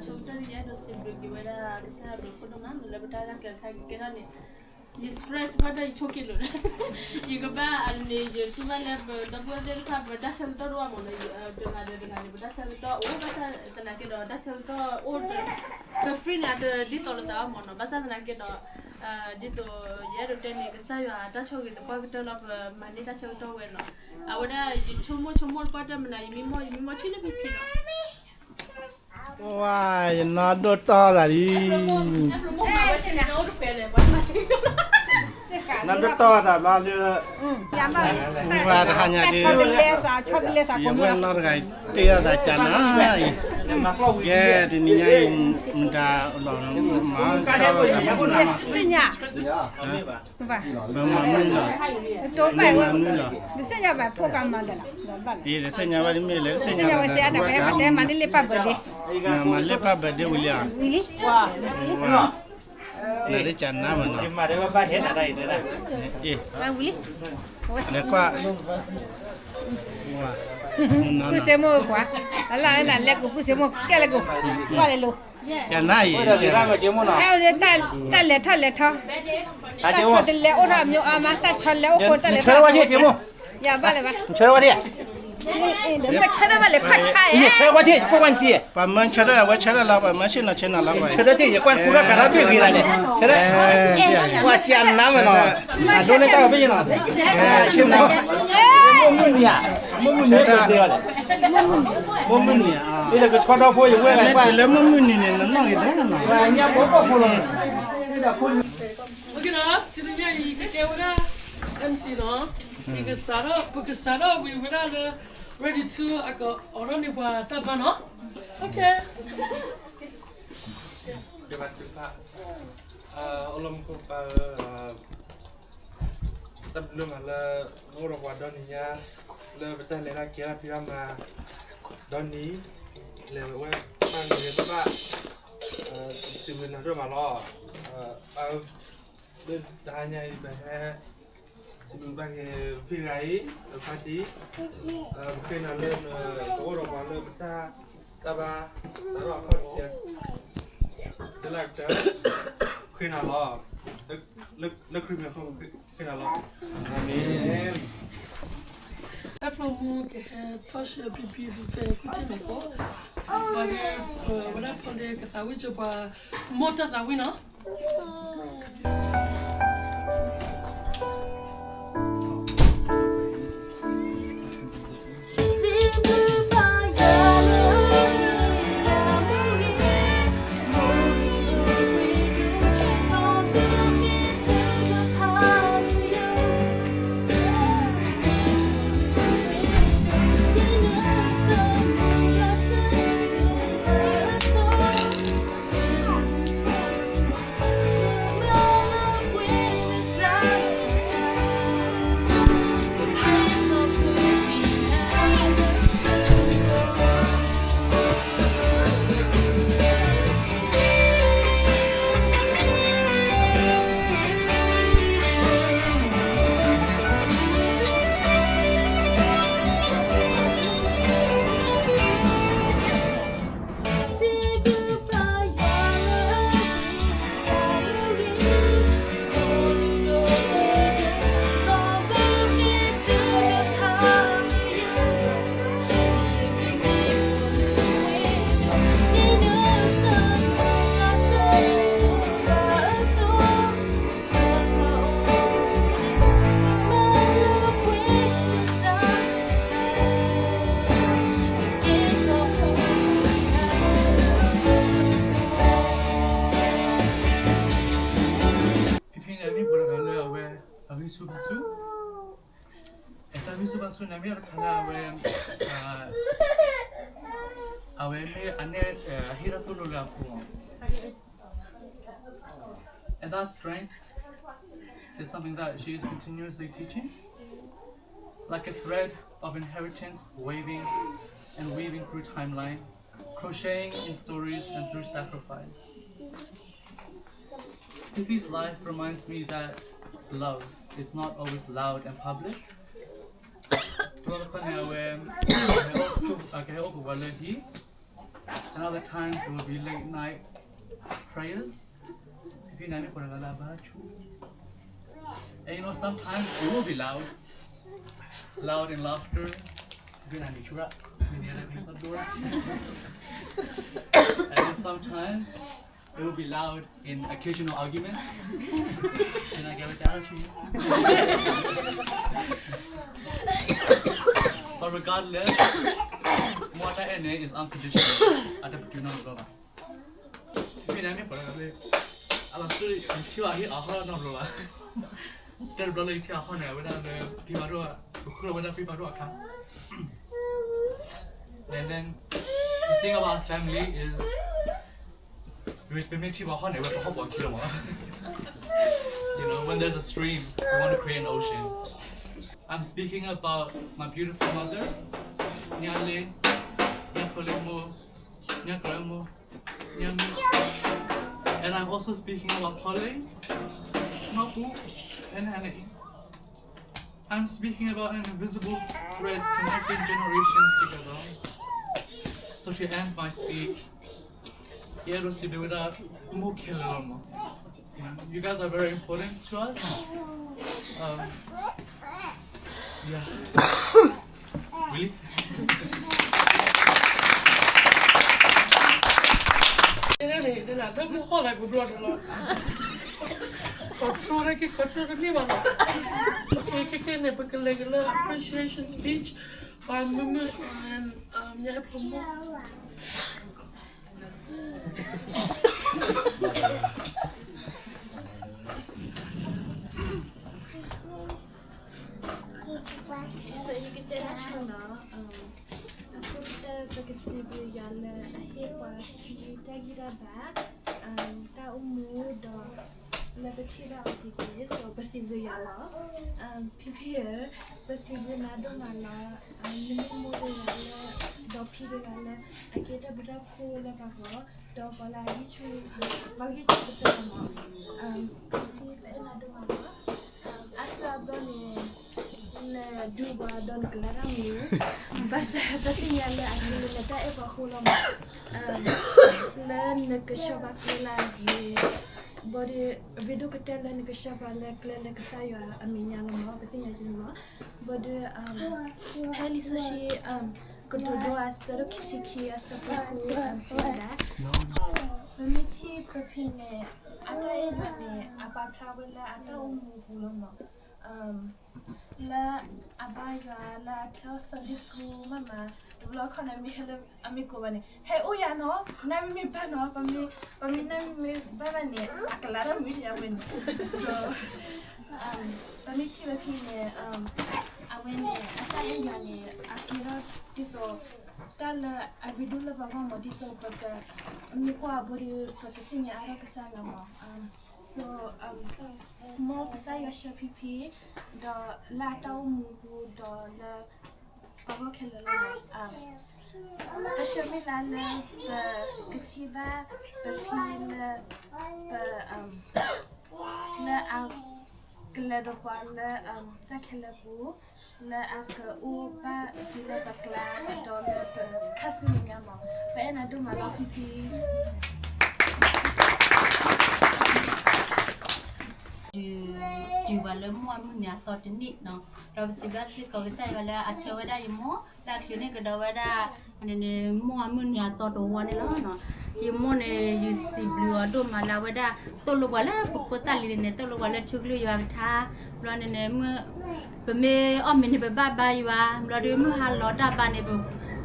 ယအဲၣ်ဒိးစံးဘျုးက့ၤဝဲဒၣ်ကစၢ်ယွၤဒိၣ်ခိၣ်ဒိၣ်မး လၢပတၢ်ရဲၣ်တၢ်ကျဲၤတခါကကဲထီၣ်န့ၣ် ယ stress ဘၣ်ဒီးယဆိက့ၤလိာ်ဒီး ယကဘၣ်အန့ၣ် ယတူၢ်ဘၣ်လၢပဒီပုၢ်ဝဲၢ်သ့ၣ်တဖၣ် ပတၢ်ဆၢကတီၢ်တအိၣ်မးနီၤ, တဂၤဒီးတဂၤန့ၣ် ပတၢ်ဆၢကတီၢ်အိၣ် ဘၣ်ဆၣ်သနာ်က့ဒီး တၢ်ဆၢကတီၢ်အိၣ်ဒီး ပ free န့ၣ် အတဒ်သိးလိာ်သးဘၣ်မးနီၤ, ဘၣ်ဆၣ်သနာ်က့ဒီး ဒ်သိးယအဲၣ်ဒိးတဲန့ၣ် ကစၢ်ယွၤတၢ်ဆိၣ်ဂ့ၤသပှၢ်ကတၢၢ်လီၤ ပမၤန့ၢ်တၢ်ဆၢကတီၢ်ဝဲနီၤ, အဝဲဒၣ်ယဆိကမိၣ်ဆိကမိၣ်တပှၢ်တၢၢ်မနုၤ ယမံမီၢ် ယမံမီၢ်ဆံးန့ၣ်ဖံဖံနီၤ ဝါ ယနီၢ်ဒိၣ်တီၢ်တၢ်လံ, နီၢ်ဒိၣ်တီၢ်တၢ်ဘျီလၢ ဝါတဟါညါဒ် ယဝဲၢ်နီၢ်တဂၤအံၤ တ့ၢ်အီၣ်တၢ်ကနၤအံၤ, ကဲတနံၤညါအံၤ မတၤလီၤမၤတၢ်လီၤတၢ်မၤ သ့ၣ်ညါ ပမၤမုၢ်လီၤ, ပမၤမုၢ်လီၤ, တသ့ၣ်ညါဘၣ်ဖိကမၤဒီးလီၤ, ယတသ့ၣ်ညါဘၣ်တမ့ၢ်လၢ တသ့ၣ်ညါဝဲစ့အါတၢ်ပဟဲပတဲ မၤန့ၢ်လ့ၣ်ပၢ် birthday, မၤလ့ၣ်ပၢ် birthday ဝံၤလံဧါ, ဝံၤလံ, နဒ်ကနၤမနီၤ, ဝံၤလံ, လဲၤကွၢ်, ပုၢ်စ့မိၢ်ကွၢ်, အလၢနလဲၤကူၣ်ပုၢ်စ့မိၢ် ကဲလဲၤကူၣ်, ကွၢ်လဲၤလိၤ ကနၤအံၤ, တၢ်လဲၤထီၣ်လဲၤထီ, တၢ်ဆီတလဲအိၣ်ထီၣ်အမျိုးအါမး, တၢ်ဆီလဲအိၣ်ဃိ တၢ်လဲၤထီၣ်လဲၤထီ, ယဘၣ်လၢၤဘၣ်, မ့ၢ်ဆၢထၢၣ်ဘၣ်လဲၤခီၣ်ဆါဧါ, ပှၤမၢဆၢထၢၣ်အဝဲဆၢထၢၣ်လီၤ, ပှၤမၢဆ့ၣ်နီၤဆ့ၣ်နီၤလီၤ, ပှၤဆၢထၢၣ်ယကွၢ်ကူကီၢ်ခးထီၣ်ဘ့ၣ်ဂ့ၤလီၤန့ၣ်, ဆၢထၢၣ်, ပှၤကနၤမနီၤ, အဒိန့ၣ်တၢ်ဘ့ၣ်နီၤ, မုၢ်မုၢ်နံၤဧါ, မုၢ်မုၢ်နံၤဧါ, မ့ၢ်လၢကဆီထီၣ်ဖိယဝဲၢ်လၢမုၢ်မုၢ်နံၤန့ၣ် နနီၢ်ဂ့ၤဒၣ်နီၤ, ညါဖိဖိဖိလီၤ, တနံၤညါအံၤ ကကဲဝဲဒၣ် MC နီၤ, ပကစးထီၣ် ပကစးထီၣ်ဝံၤဝဲဒၣ်လၢ ready to အကအိးထီၣ်န့ၢ်ပှၤတၢ်ဘါနီၤ, ကဲဘၣ်စံးဖး, အိၣ်လၢမူခိၣ်ပၢ်ဧၢ, တၢ်ဘျုးမးလၢ နအိၣ်ဒီးပှၤဒီနံၤညါ လၢပတၢ်လဲၤတၢ်ကဲထီၣ်ဖံးတၢ်မၤ ဒီနံၤ လဲၤဝဲဘၣ်နံၤဂ့ၤတဘၣ်, စံးဘျုးနၤဒိၣ်မးလီၤ, ပၢ်ဧၢ, လၢတဟါညါအံၤ ပဟဲ စံးဘျုးဘၣ်က့ၤ ဖံဂၤအံၤ အဖါတံၢ်, ပဃ့နၤလၢနကအိၣ်ဒီးပှၤလၢပတၢ် တၢ်ဘါ တၢ်ဘါအခီၣ်ထံး တလၢကတၢၢ်, ဃ့နၤလီၤ, လၢခရံာ်မံၤအဃိ ဃ့နၤလီၤ, အၤမ့ၣ်. တၢ်ဖျိမူကဟဲထီၣ်ရှဲဖံဖံဖဲ ကွံာ်ထံၣ်န့ၣ်ကိး, ပှၤဒ် ဝဲဒၣ်ဖီဒ့ကသးဝံၣ်စၢၤပှၤ မိၢ်တၢ်သးဝံၣ်နီၤ. P P န့ၣ် မ့ၢ်ပှၤတဂၤလၢအဝဲ အဂံၢ်ဆူၣ်ဘါဆူၣ်, အတၢ်ဂံၢ်ဆူၣ်ဘါဆူၣ်န့ၣ် မ့ၢ်တခါလၢအဝဲ အဝဲမ့ၢ်အနဲၣ် အဟ့ၣ်တၢ်သိၣ်လိလၢအဖိ And that strength is something that she is continuously teaching, like a thread of inheritance waving and weaving through timeline, crocheting in stories and through sacrifice. Fifi's life reminds me that love is not always loud and public. တဘျီတခီၣ်န့ၣ် အဝဲ အကဟဲအိၣ်ပှၤလၢဟံၣ်, And other times it will be late night prayers. If you know, for the love of you. And you know, sometimes it will be loud, loud in laughter. If you know, nature, you know, the door. And then sometimes it will be loud in occasional arguments. Can I get a therapy? But regardless, what I end is unconditional. I don't do no rubber. မ့ၢ်န့ၣ်မ့ၢ်ပှၤလၢ အလီၤစု ယထံၣ်ဘၣ်ဟ့ၣ်အဟီၣ်နီတဘျီဘၣ်. တဘျီလၢယထံၣ်အဟီၣ်န့ၣ် အဝဲဒၣ်လၢ ဖံဘၣ်ဒိၣ် ပဃုလီၤဝဲဒၣ်ဖံဘၣ်ဒိၣ်အခါ And then the thing about family is ပမ့ၢ်ထံၣ်ဘၣ်ဟီၣ်န့ၣ် ဝဲပဟီၣ်ပှၤခံလီၤမး. You know, when there's a stream, we want to create an ocean. I'm speaking about my beautiful mother, ညါလ့, ညါဖိလ့မိၢ်, ညါကလမိၢ်, ညါမ့ၢ်. And I'm also speaking about ဖီလ့, မီၢ်ပူၤ, and Annie. I'm speaking about an invisible thread connecting generations together. So to end my speech, ယအဲၣ်ဒိးစံးဘျုးဝဲဒၣ် မိၢ်ခဲလၢာ်လီၤမး. You guys are very important to us. Um, yeah. Really? န့ၣ် တၢ်မုၢ်ဟီၣ်လၢကဘျီန့ၣ်လီၤ. Control လၢက့ control တန့ၢ်ဘၣ်လီၤ. Okay, ခဲခဲန့ၣ် ပကလဲၤက့ၤလၢ appreciation speech by Mumu and, um, ညါဖိလ့မိၢ်. So ယကတဲတၢ်ဆိနီၤ, အဆိကတၢၢ် ပကစံးဘျုးယွၤလၢအဟ့ၣ်ပှၤခံတၢ်ဂံၢ်တၢ်ဘါ, တၢ်အိၣ်မူဒီး လၢပထံၣ်ဘၣ်အီၤတက့ၢ်, so ပစံးဘျုးယွၤလီၤ. ဖံဖံဧၢ, ပစံးဘျုးနၤဒိၣ်မးလီၤ. နမ့ၢ်မိၢ်တဂၤလၢ ဒီးဖံတဂၤလၢ အကဲတၢ်ဘျုးတၢ်ဖှိၣ်လၢပဂီၢ်, ဒီးပှၤလၢအဂံၢ်ဆူၣ်, ပှၤဂံၢ်ဆူၣ်ကတၢၢ်လီၤမး. ဖံဖံ ပအဲၣ်နၤဒိၣ်မးလီၤ. အါစုအါဘျီန့ၣ် နဒူပှၤဒီးနကလၤတၢ်မုာ်, ဘၣ်ဆၣ်ပသ့ၣ်ညါလၢအကဲလၢနတၢ်အဲၣ်ပှၤဃိလီၤမး. လၢနကဆှၢပှၤကျဲလၢအဂ့ၤ, ဘၣ်ဒီး အရ့ဒိၣ်ကတၢၢ်လၢနကဆှၢပှၤလၢကျဲလၢကစၢ်ယွၤအမဲာ်ညါလီၤမး, ပသ့ၣ်ညါက့ၤမး. ဘၣ်ဒီး ဖဲလံာ်စီဆှံ ကတိၤဒိအဆၢဒိၣ်ခံဆံခံအဆၢဖိဃု စံးဝဲဒၣ်, ပမ့ၢ်ထံၣ်ပဖံန့ၣ် အတၢ်အဲၣ်ယွၤန့ၣ် အပာ်ဖျါဝဲလၢအတၢ်အိၣ်မူအပူၤလီၤမး. လၢအဘါယွၤလၢအထၢ Sunday school မးမး, တဘျီခီန့ၣ် မ့ၢ်ဟဲလၢအမ့ၢ်ကိးဘၣ်န့ၣ် ဟဲအိၣ်ယၤနီၤ, နမ့ၢ်မ့ၢ်ဘၣ်နီၤ, ပမ့ၢ် ပမ့ၢ်နမ့ၢ်မ့ၢ်ဘၣ်ဘၣ်န့ၣ် အကလၤတၢ်မုာ်ဒံးအဝဲန့ၣ်. So ပမ့ၢ်ထံၣ်ဝဲဖဲန့ၣ် အဝဲန့ၣ် အတၢ်အဲၣ်ယွၤန့ၣ် အကဲထီၣ်ဒ်သိး တၢ်လၢအရ့ဒိၣ်လၢပဂီၢ်မး, ဒ်သိးပက မ့ၢ်ကွၢ်အဘိဒီး ပကသ့ၣ်ညါအါထီၣ်ကစၢ်ယွၤမး. So မ်ကစၢ်ယွၤဆှၢဖံဖံ ဒီးလၢအတၢ်အိၣ်မူအပူၤ ဒီးလၢပဂီၢ်ခဲလၢာ်လီၤ. ကဆၢမုၢ်လၢ်လၢ ပကထံၣ်ဘၣ်ပဖံလၢ ပ လၢအကလဲၤဒီးပှၤလၢ တၢ်ခဲလၢာ်ပူၤ, လၢအကအိၣ်ဘၣ်ဒ်လၢပကျါ ဒီးလၢပခါဆူမဲာ်ညါမး. ပအဲၣ်နၤဒိၣ်မးလီၤဖံဖံ. တုၤပှၤလၢမိၢ်အမုၢ်နံၤအသီတနံၣ်နီၤ, ဒီးပစံးဘျုးစ့ၢ်ကီးကစၢ်ယွၤလၢအဆှၢဝဲဒၣ်ယမိၢ် လၢအချုးန့ၢ်ကဒီးဝဲဒၣ် မိၢ်အမုၢ်နံၤအသီတဝီန့ၣ်လီၤ. ယမိၢ်န့ၣ် ယစံးဘျုးအီၤဒိၣ်မးလၢအဝဲဒၣ် သိၣ်လိပှၤလၢပဖိသၣ်လံၤန့ၣ် သိၣ်လိပှၤလၢထံကလုၢ်ယွၤကထါ, ဘျီန့ၣ်န့ၣ် မ့ၢ် ပမ့ၢ်အီၣ်မ့ၤန့ၣ် ပဘၣ်ဘါယွၤ, ဘျီဒီးမုၢ်ဟါလီၤတၢ်ဘါန့ၣ် ပ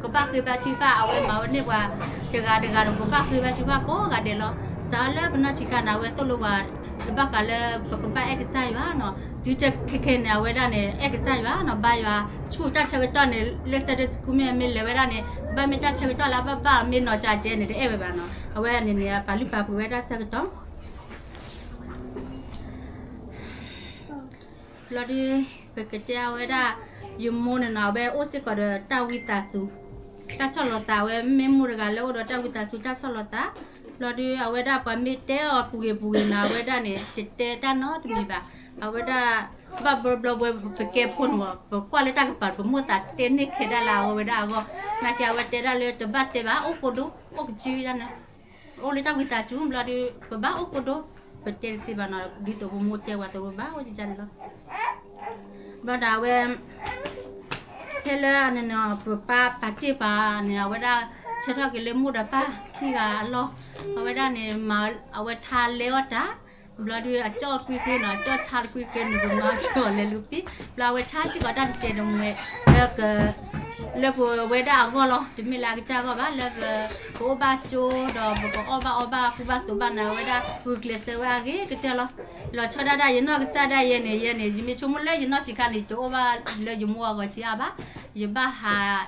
ကဘၣ်ဃ့ဘါထုကဖၣ်, အဝဲမၤဝဲန့ၢ်ပှၤတဂၤတဂၤဒီး ပကဘၣ်ဃ့ဘါထုကဖၣ်ကိးဂၤဒဲးလီၤ. စးလၢပနီၢ်ဆံးခါန့ၣ် အဝဲသိၣ်လိပှၤ လၢဘၣ်ဃးလၢပကဘၣ်အဲၣ်ကစၢ်ယွၤနီၤ, တုၤခဲခဲန့ၣ် အဝဲဒၣ်န့ၣ် အဲၣ်ကစၢ်ယွၤနီၤ, ဘါယွၤဆူၣ်တၢ်ဆၢကတီၢ်န့ၣ် လၢ Sunday school မ့ၢ်မ့ၢ်လဲၤဝဲဒၣ်န့ၣ် ကဘၣ်မ့ၢ်တၢ်ဆၢကတီၢ်လၢအဘၣ်ဘၣ် မ့ၢ်နီၢ်ကၠးကဲန့ၣ် တအဲၣ်ဝဲဘၣ်နီၤ, အဝဲန့ၣ်န့ၣ် အပာ်လုၢ်ပာ်ပှ့ၤဝဲတၢ်ဆၢကတီၢ် ဘျီဒီး ပကတဲအဝဲဒၣ် ယမိၢ်န့ၣ်နီၤ အဝဲအိၣ်စ့ၢ်ကီးဒီးတၢ်ဝံသးစူၤ, တၢ်ဆီၣ်လီၤသး, အဝဲမ့ၢ်မိၢ်တဂၤလၢအိၣ်ဒီးတၢ်ဝံသးစူၤ တၢ်ဆီၣ်လီၤသး, ဘျီဒုး အဝဲဒၣ်ပှၤမ့ၢ်တဲအီၤပူၤဂ့ၤပူၤဂ့ၤနီၤ အဝဲဒၣ်န့ၣ် တတဲတၢ်နီတမံၤဘၣ်. အဝဲဒၣ် ဘၣ်ဘျီဘျီဝဲပကဲဖိန့ၣ်မး ပကွၢ်လၢတၢ်ကပၤ ပမိၢ်သးတဲန့ၢ်ခဲဒၣ်လၢအဝဲဒၣ်အဂီၢ်, နာ်က့အဝဲတဲဒၣ်လၢတဘၣ်တဲဘၣ် အိၣ်ကိဒိ အိၣ်ကစုယါန့ၣ် အိၣ်လၢတၢ်ဝံသးစူၤဘျီဒုး ပဘၣ်အိၣ်ကိဒိ, ပတဲတသ့ဘၣ်နီၤ ဒ်သိးပမိၢ်တဲဝဲသ့ၣ်တဖၣ် အိၣ်ကယါန့ၣ်လီၤ. ဘျီဒီးအဝဲ ဖဲလၢန့ၣ်နီၤ ပပၢ်ပာ်တ့ၢ်ပှၤန့ၣ် အဝဲဒၣ်ဆၢထၢၣ်က့ၤလၢမိၢ်ဒီးပၢ်ခံဂၤအလီၢ်, အဝဲဒၣ်န့ၣ် မၤအဝဲထါလဲအီၣ်တၢ်, ဘျီဒုးအကၠီၣ်တကွံက့ၤနီၤ အကၠီၣ်ဆါတကွံက့ၤန့ၣ် ပမၤဆှီလဲၤလူၤပံ, ဘျီအဝဲဆါစ့ၢ်ကီးတၢ်တကဲးတမှဲၤ လၢက လၢပဝဲဒၣ်အဂီၢ်လီၤ. တမ့ၢ်လၢအကစၢ်အဂီၢ်ဘၣ် လၢပ ပအိၣ်ဘၣ်ကၠိ ဒီးပကအီၣ်ဘၣ်အီဘၣ်ကူဘၣ်သိးဘၣ်န့ၣ် အဝဲဒၣ်ဂုာ်ကျဲးစၢးဝဲအဂ့ၤကတၢၢ်လီၤ. လီၤဆီဒၣ်တၢ်ယနီၢ်ကစၢ်ဒၣ်ယဲန့ၣ် ယဲန့ၣ် ယမ့ၢ်ဆိကမိၣ်လၢယနီၢ်ဆံးခါန့ၣ် တအိၣ်ဘၣ်လၢယမိၢ်အဂီၢ်ဆံးအါဘၣ်, ယဘၣ်ဟး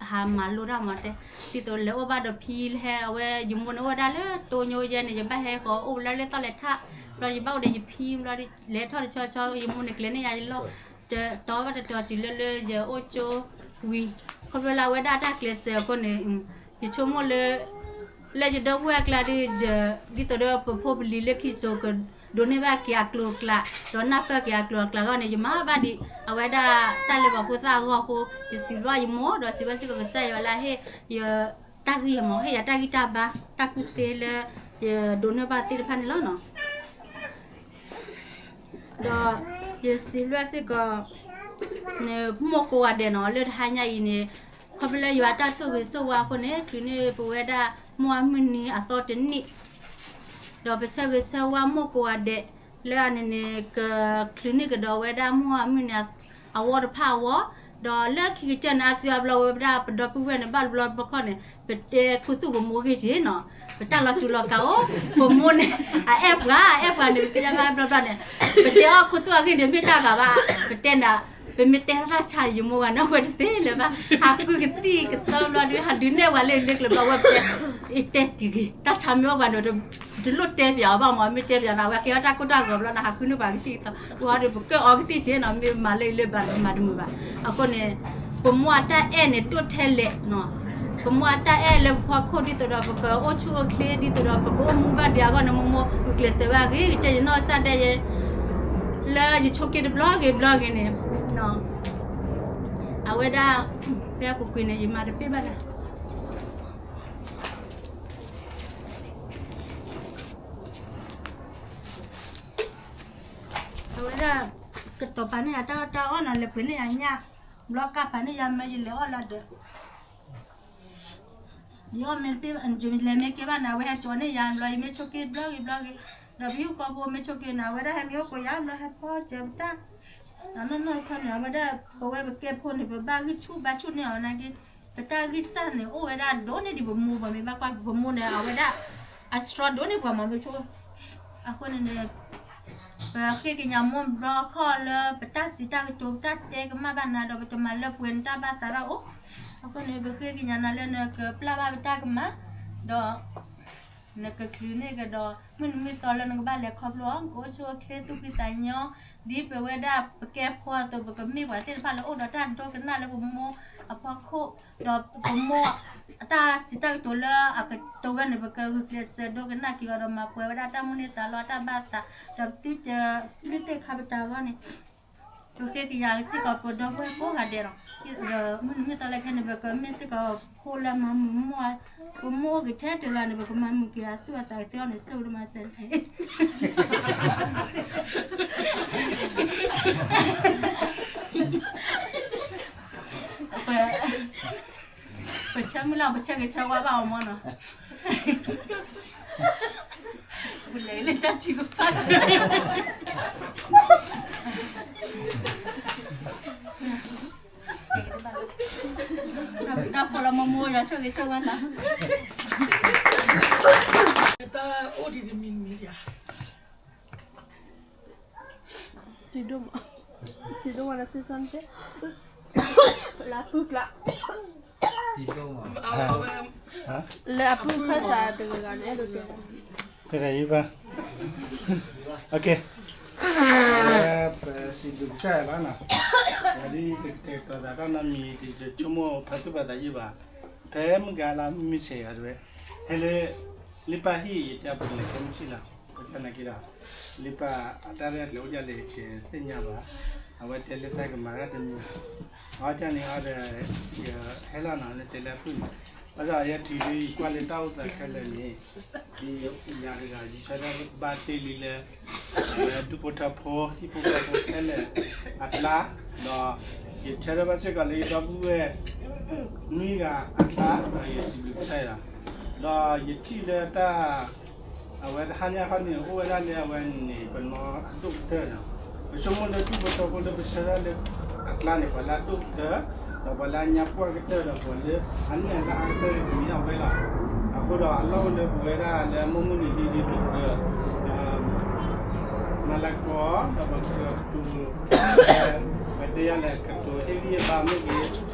ဟးမၤလိတၢ်မၤတဲ ဒ်သိးလဲၤအိၣ်ဘၣ်ဒီးဖံလၢဟဲ အဝဲယမိၢ်န့ၣ်အိၣ်ဝဲဒၣ်လၢတိညိယဲန့ၣ် ယဘၣ်ဟဲဃီၤအိၣ်လၢလၢသီၣ်လဲၤထၣ်, ဘျီယဘၣ်အိၣ်ဒီးယဖံ ဘျီလဲၤထီၣ်တဆီဆီ ယမိၢ်န့ၣ်ကျဲၤန့ၢ်ယၤယလီၢ် တတီဘၣ်တတီတုၤလၢလၢယအိၣ်ကၠိဝံၤ, ခီဖျိလၢအဝဲဒၣ်တၢ်ကျဲးစၢးအဃိန့ၣ် ယဆိကမိၣ်လၢ လၢယဒီပုၢ်ဝဲၢ်အကျါဒီး ယ ဒ်သိးဒီးပဖိပလံၤလၢခံကၠိကဒိးန့ၢ်ဘၣ်က့ၤအကျိၤအကျဲ ဒီးနၢ်ပၢၢ်က့ၤအကျိၤအကျဲအဂီၢ်န့ၣ် ယမၤဘၣ်ဒံး အဝဲဒၣ်တၢ်လၢပှၤဖိသၣ်အဂီၢ်အဃိ ယစံးဘျုးယမိၢ် ဒီးစံးဘျုးစ့ၢ်ကီးကစၢ်ယွၤလၢအဟ့ၣ်ယတၢ်ဂံၢ်မး ဟ့ၣ်ယၤတၢ်ဂံၢ်တၢ်ဘါ တၢ်ကူၣ်သ့လၢ ယဒိးန့ၢ်ဘၣ်သ့ၣ်တဖၣ်န့ၣ်လီၤနီၤ. ဒီးယစံးဘျုးစ့ၢ်ကီး န့ၣ် မိၢ်ကိးဂၤဒဲးနီၤ လၢတဟါညါအံၤန့ၣ် ခီဖျိလၢယွၤတၢ်ဆိၣ်ဂ့ၤဆိၣ်ဝါအဃိန့ၣ် ချုးန့ၢ်ပဝဲဒၣ်မိၢ်အမုၢ်နံၤအသီတနံၣ် ဒီးပဆၢဂ့ၤဆၢဝါမိၢ်ကိးဂၤဒဲး လၢအန့ၣ်န့ၣ် ကချုးန့ၢ်ကဒီးဝဲဒၣ်မိၢ်အမုၢ်နံၤအဝီတဖၣ်အဂီၢ်, ဒီးလၢခံကတၢၢ်န့ၣ် အါစုအါဘျီဝဲဒၣ်ပဒီပုၢ်ဝဲၢ်န့ၣ် ဘၣ်တဘျီတဘျီခီန့ၣ် ပတဲခူသူၣ်ပမိၢ်ဂ့ၢ်က့ၤနီၤ, ပတၢ်လီၤတူာ်လီၤကာ်အိၣ်, ပမိၢ်န့ၣ် အအဲၣ်ပှၤ အအဲၣ်ပှၤန့ၣ် ပတဲယါဘၣ်ဘျီဘျီန့ၣ် ပတဲအီၣ်ခူသူၣ်အဂ့ၢ်န့ၣ် မ့ၢ်တၢ်ဂၤဘၣ်, ပတဲန့ၣ် ပမ့ၢ်တဲထီၣ်တၢ်ဆါယမိၢ်ဂၤန့ၣ် အဝဲတသ့လၢၤဘၣ်, ဟးဃုကသံၣ်ကသီဘျီဒီး ဟးဒုးနဲၣ်ပှၤလၢလၢကျဲဘျီဝဲပတဲ, အတဲတံၤဂ့ၤ တၢ်ဆါမ့ၢ်အိၣ်ပှၤန့ၣ် တလိၣ်တဲပၠးအီၤဘၣ်မး မ့ၢ်တဲပၠးန့ၣ် အဝဲကဲထီၣ်တၢ်ကိၢ်တၢ်ဂီၤဘျီန့ၣ် ဟးဃုန့ၢ်ပှၤကသံၣ်ကသီ ဝံၤဒီးပကၢၣ်အီကသံၣ်က့နီၤ မ့ၢ်မၤလၢအံၤလၢဘၣ်န့ၣ် မၤတမုာ်ဘၣ်, အဃိန့ၣ် ပမိၢ်အတၢ်အဲၣ်န့ၣ် ဒိၣ်ထဲလဲၣ်နီၤ, ပမိၢ်အတၢ်အဲၣ်လၢပဖီခိၣ်ဒ်သိးဒီး ပကအိၣ်ဆူၣ်အိၣ်ချ့ ဒ်သိးဒီး ပကအိၣ်မူဘၣ်ဒံးအဂီၢ်န့ၣ် မိၢ်မိၢ်ဂုာ်ကျဲးစၢးဝဲအဂ့ၤကတၢၢ် ယနီၢ်ကစၢ်ဒၣ်ယဲ လၢယဆိးက့တဘျီဂ့ၤဘျီဂ့ၤန့ၣ် အဝဲဒၣ် ဖဲအပူၤကွံာ်န့ၣ် ယမၤတပ့ၢ်ဘၣ်လၢ အဝဲဒၣ် ကတီၤပာ်န့ၢ်ယၤတၢ်အီၣ်တၢ်အီနီၤ လဲၤပှ့ၤန့ၢ်ယၤညၣ်, ဘျီကၢ်ပာ်န့ၢ်ယၤမၢယလဲၤအီၣ်လၢဒီး ယအီၣ်မ့ၢ်တပ့ၢ် ယလဲၤမ့ၢ်ကဲဘၣ်န့ၣ် အဝဲဟဲကၠီၤန့ၢ်ယၤဘျီ ယမ့ၢ်ဆိးက့ဘျီဂ့ၤဘျီဂ့ၤ, ဒီးပဟံၣ်ကီၢ်ဖိမ့ၢ်ဆိးက့န့ၣ် အဝဲဒၣ်ဟဲမ့ၢ်အိၣ်ကိးယၤဘျီ ဟဲဖီစၢၤပတၢ် အနီၢ်နီၢ်တခီန့ၣ် အဝဲဒၣ်ပဝဲပကဲဖိန့ၣ် ပဘၣ်ဂံၢ်ဆူၣ်ဘါဆူၣ်န့ၢ်အီၤနာ်က့, ပတၢ်ဂံၢ်စၢ်န့ၣ် အိၣ်ဝဲဒၣ်ဒိၣ်န့ၢ်ဒံးပမိၢ်ပှၤမ့ၢ်ဘၣ်ကွၢ်ပမိၢ်န့ၣ် အဝဲဒၣ် အစှီဒိၣ်န့ၢ်ပှၤမ့ၢ်ဆိ အဃိန့ၣ်န့ၣ် ပဃ့ကညးမိၢ်ဘျီခီၣ်လၢပတၢ်စံးတၢ်ကတိၤ ပတၢ်တဲကမၣ်ဘၣ်နၤဒီး ပတမၤလၢပှဲၤနတၢ်ဘၣ်သးဘၣ်အိၣ်, အဃိန့ၣ် ပဃ့ကညးနၤလၢနကပျၢ်ဘၣ်ပတၢ်ကမၣ်, ဒီး နကချုးန့ၢ်ကဒီး မုၢ်နံၤမုၢ်သီလၢနကဘၣ်လဲၤခီဖျိအီၤ နကအိၣ်ဆူၣ်အိၣ်ချ့သူၣ်ဖှံသးညီ, ဒ်ပဝဲဒၣ်ပကဲဖိအသိး ပကမ့ၢ်ပှၤသ့ၣ်တဖၣ်လၢအိၣ်ဒီးတၢ်ဒိကနၣ်လၢပမိၢ်အဖီခိၣ်, ဒီးပမိၢ်အတၢ်စံးတၢ်ကတိၤလၢအကတိၤဝဲန့ၣ် ပကဂုာ်ကျဲးစၢးဒိကနၣ်က့ၤအီၤဒီးမၤပှဲၤဝဲဒၣ်တၢ်မိၣ်န့ၢ်သးလီအတၢ်ဘၣ်သး, ဒီးပသုတလုၢ်သ့ၣ်ခါပတာ်အဂီၢ်န့ၣ် ပဃ့ကညးစ့ၢ်ကီးပဒီပုၢ်ဝဲၢ်ကိးဂၤဒဲးလီၤ. ဒီးမုၢ်နံၤမုၢ်သီလၢခဲန့ၣ် ပကမ့ၢ်စ့ၢ်ကီးဖိလၢမၤမုာ်မိၢ်, ပမိၢ်အိၣ်က့ၤထဲတဂၤန့ၣ် ပကမၤမုာ်က့ၤအသူၣ်အသးကသ့အီၤန့ၣ် ဆိၣ်ဂ့ၤမၤစၢၤ ပဆၢမုၢ်လၢ် ပဆၢဂ့ၤဆၢဝါဘၣ်အီၤမ့ၢ်နီၤ, ပလဲၤလၢတၢ်ထုကဖၣ် တၢ်ဖီလီၤမိၢ်မိၢ် ယွၤဆိၣ်ဂ့ၤဆိၣ်ဝါနၤ, တၢ်အိၣ်ဒံးတမံၤမံၤယၤ တံၤဒိၣ်မး, တံၤဒိၣ်မးလၢစ့စၢ်န့ၣ်, လၢအဖုကျါ, လၢအဖုခၢၣ်စးတဂၤဂၤန့ၣ် အဲၣ်ဒိးတဲ, တဂၤအံၤဘၣ်, ပစံးဘျုးကစၢ်ယွၤလီၤနီၤ, ဒ်တကတဲာ်ကတီၤသးတၢ်နီတမံၤ တဆိကမိၣ်ဖးသူၣ်ဖးသးယုၢ်ဘၣ်, ဖဲမုၢ်ဂၤလၢမုၢ်ဆဲးယၤတဝဲ, ဖဲလၢ လၢပၢ်ဟံၣ် ယတဲပူၤလဲၤခဲမုၢ်ဆ့ၣ်လီၤ. ဘၣ်ဆၣ်သနာ်က့ဒီး လၢပၢ်အတၢ်ရဲၣ်တၢ်ကျဲၤအိၣ်ဒ်လဲၣ် ယတသ့ၣ်ညါဘၣ်. အဝဲတဲလၢသးကမၤတၢ်တမံၤ, အဝဲန့ၣ်အီၤဒီး ယဟဲလီၤနီၤ လၢတဲလၢအဖုၣ်န့ၣ်, ဘၣ်ဆၣ်ယဲတုၤလၢယကွၢ်လၢတၢ်အိၣ်သးခဲလၢာ်န့ၣ်, ယၤတဂၤ ယဆၢထၢၣ်ဘၣ်တ့ၢ်လံလၢ အဝဲဒူၣ်ဖိထၢဖိ ဟံၣ်ဖိဃီဖိခဲလၢာ်အကျါ, ဒီးယဆၢထၢၣ်ဘၣ်စ့ၢ်ကီးလၢယဒီပုၢ်ဝဲၢ် နွံဂၤအကျါ ဒီးယစံးဘျုးကစၢ်ယွၤ, ဒီးယထံၣ်လၢတၢ် အဝဲတဟါညါခီန့ၣ် အိၣ်ဝဲဒၣ်လၢအဝဲန့ၣ် ပနီၢ်အဒိၣ်ကတၢၢ်န့ၣ်, ပဆိကမိၣ်လၢဒူၣ်ဖိထၢဖိလၢပဆၢထၢၣ်လၢအကျါန့ၣ် ပှၤလၢအဒိၣ်ကတၢၢ်, ဒီးပှၤလၢအညါပှၢ်ကတၢၢ်ဒီးပှၤလၢအန့ၢ်အလၢအကတၢၢ်န့ၣ် မ့ၢ်အဝဲလီၤ. အဃိဒီးအလီၢ်အိၣ်လၢပဝဲဒၣ်လၢအမိၢ်မုၢ်နံၤဒ်န့ၣ် ပကြၢး မၤလၤကပီၤ ဒီးပကြၢးကတိၤ ပတဲယၤလဲၣ် ကတိၤဟ့ၣ်ဂံၢ်ဟ့ၣ်ဘါမ့ၢ်ဂ့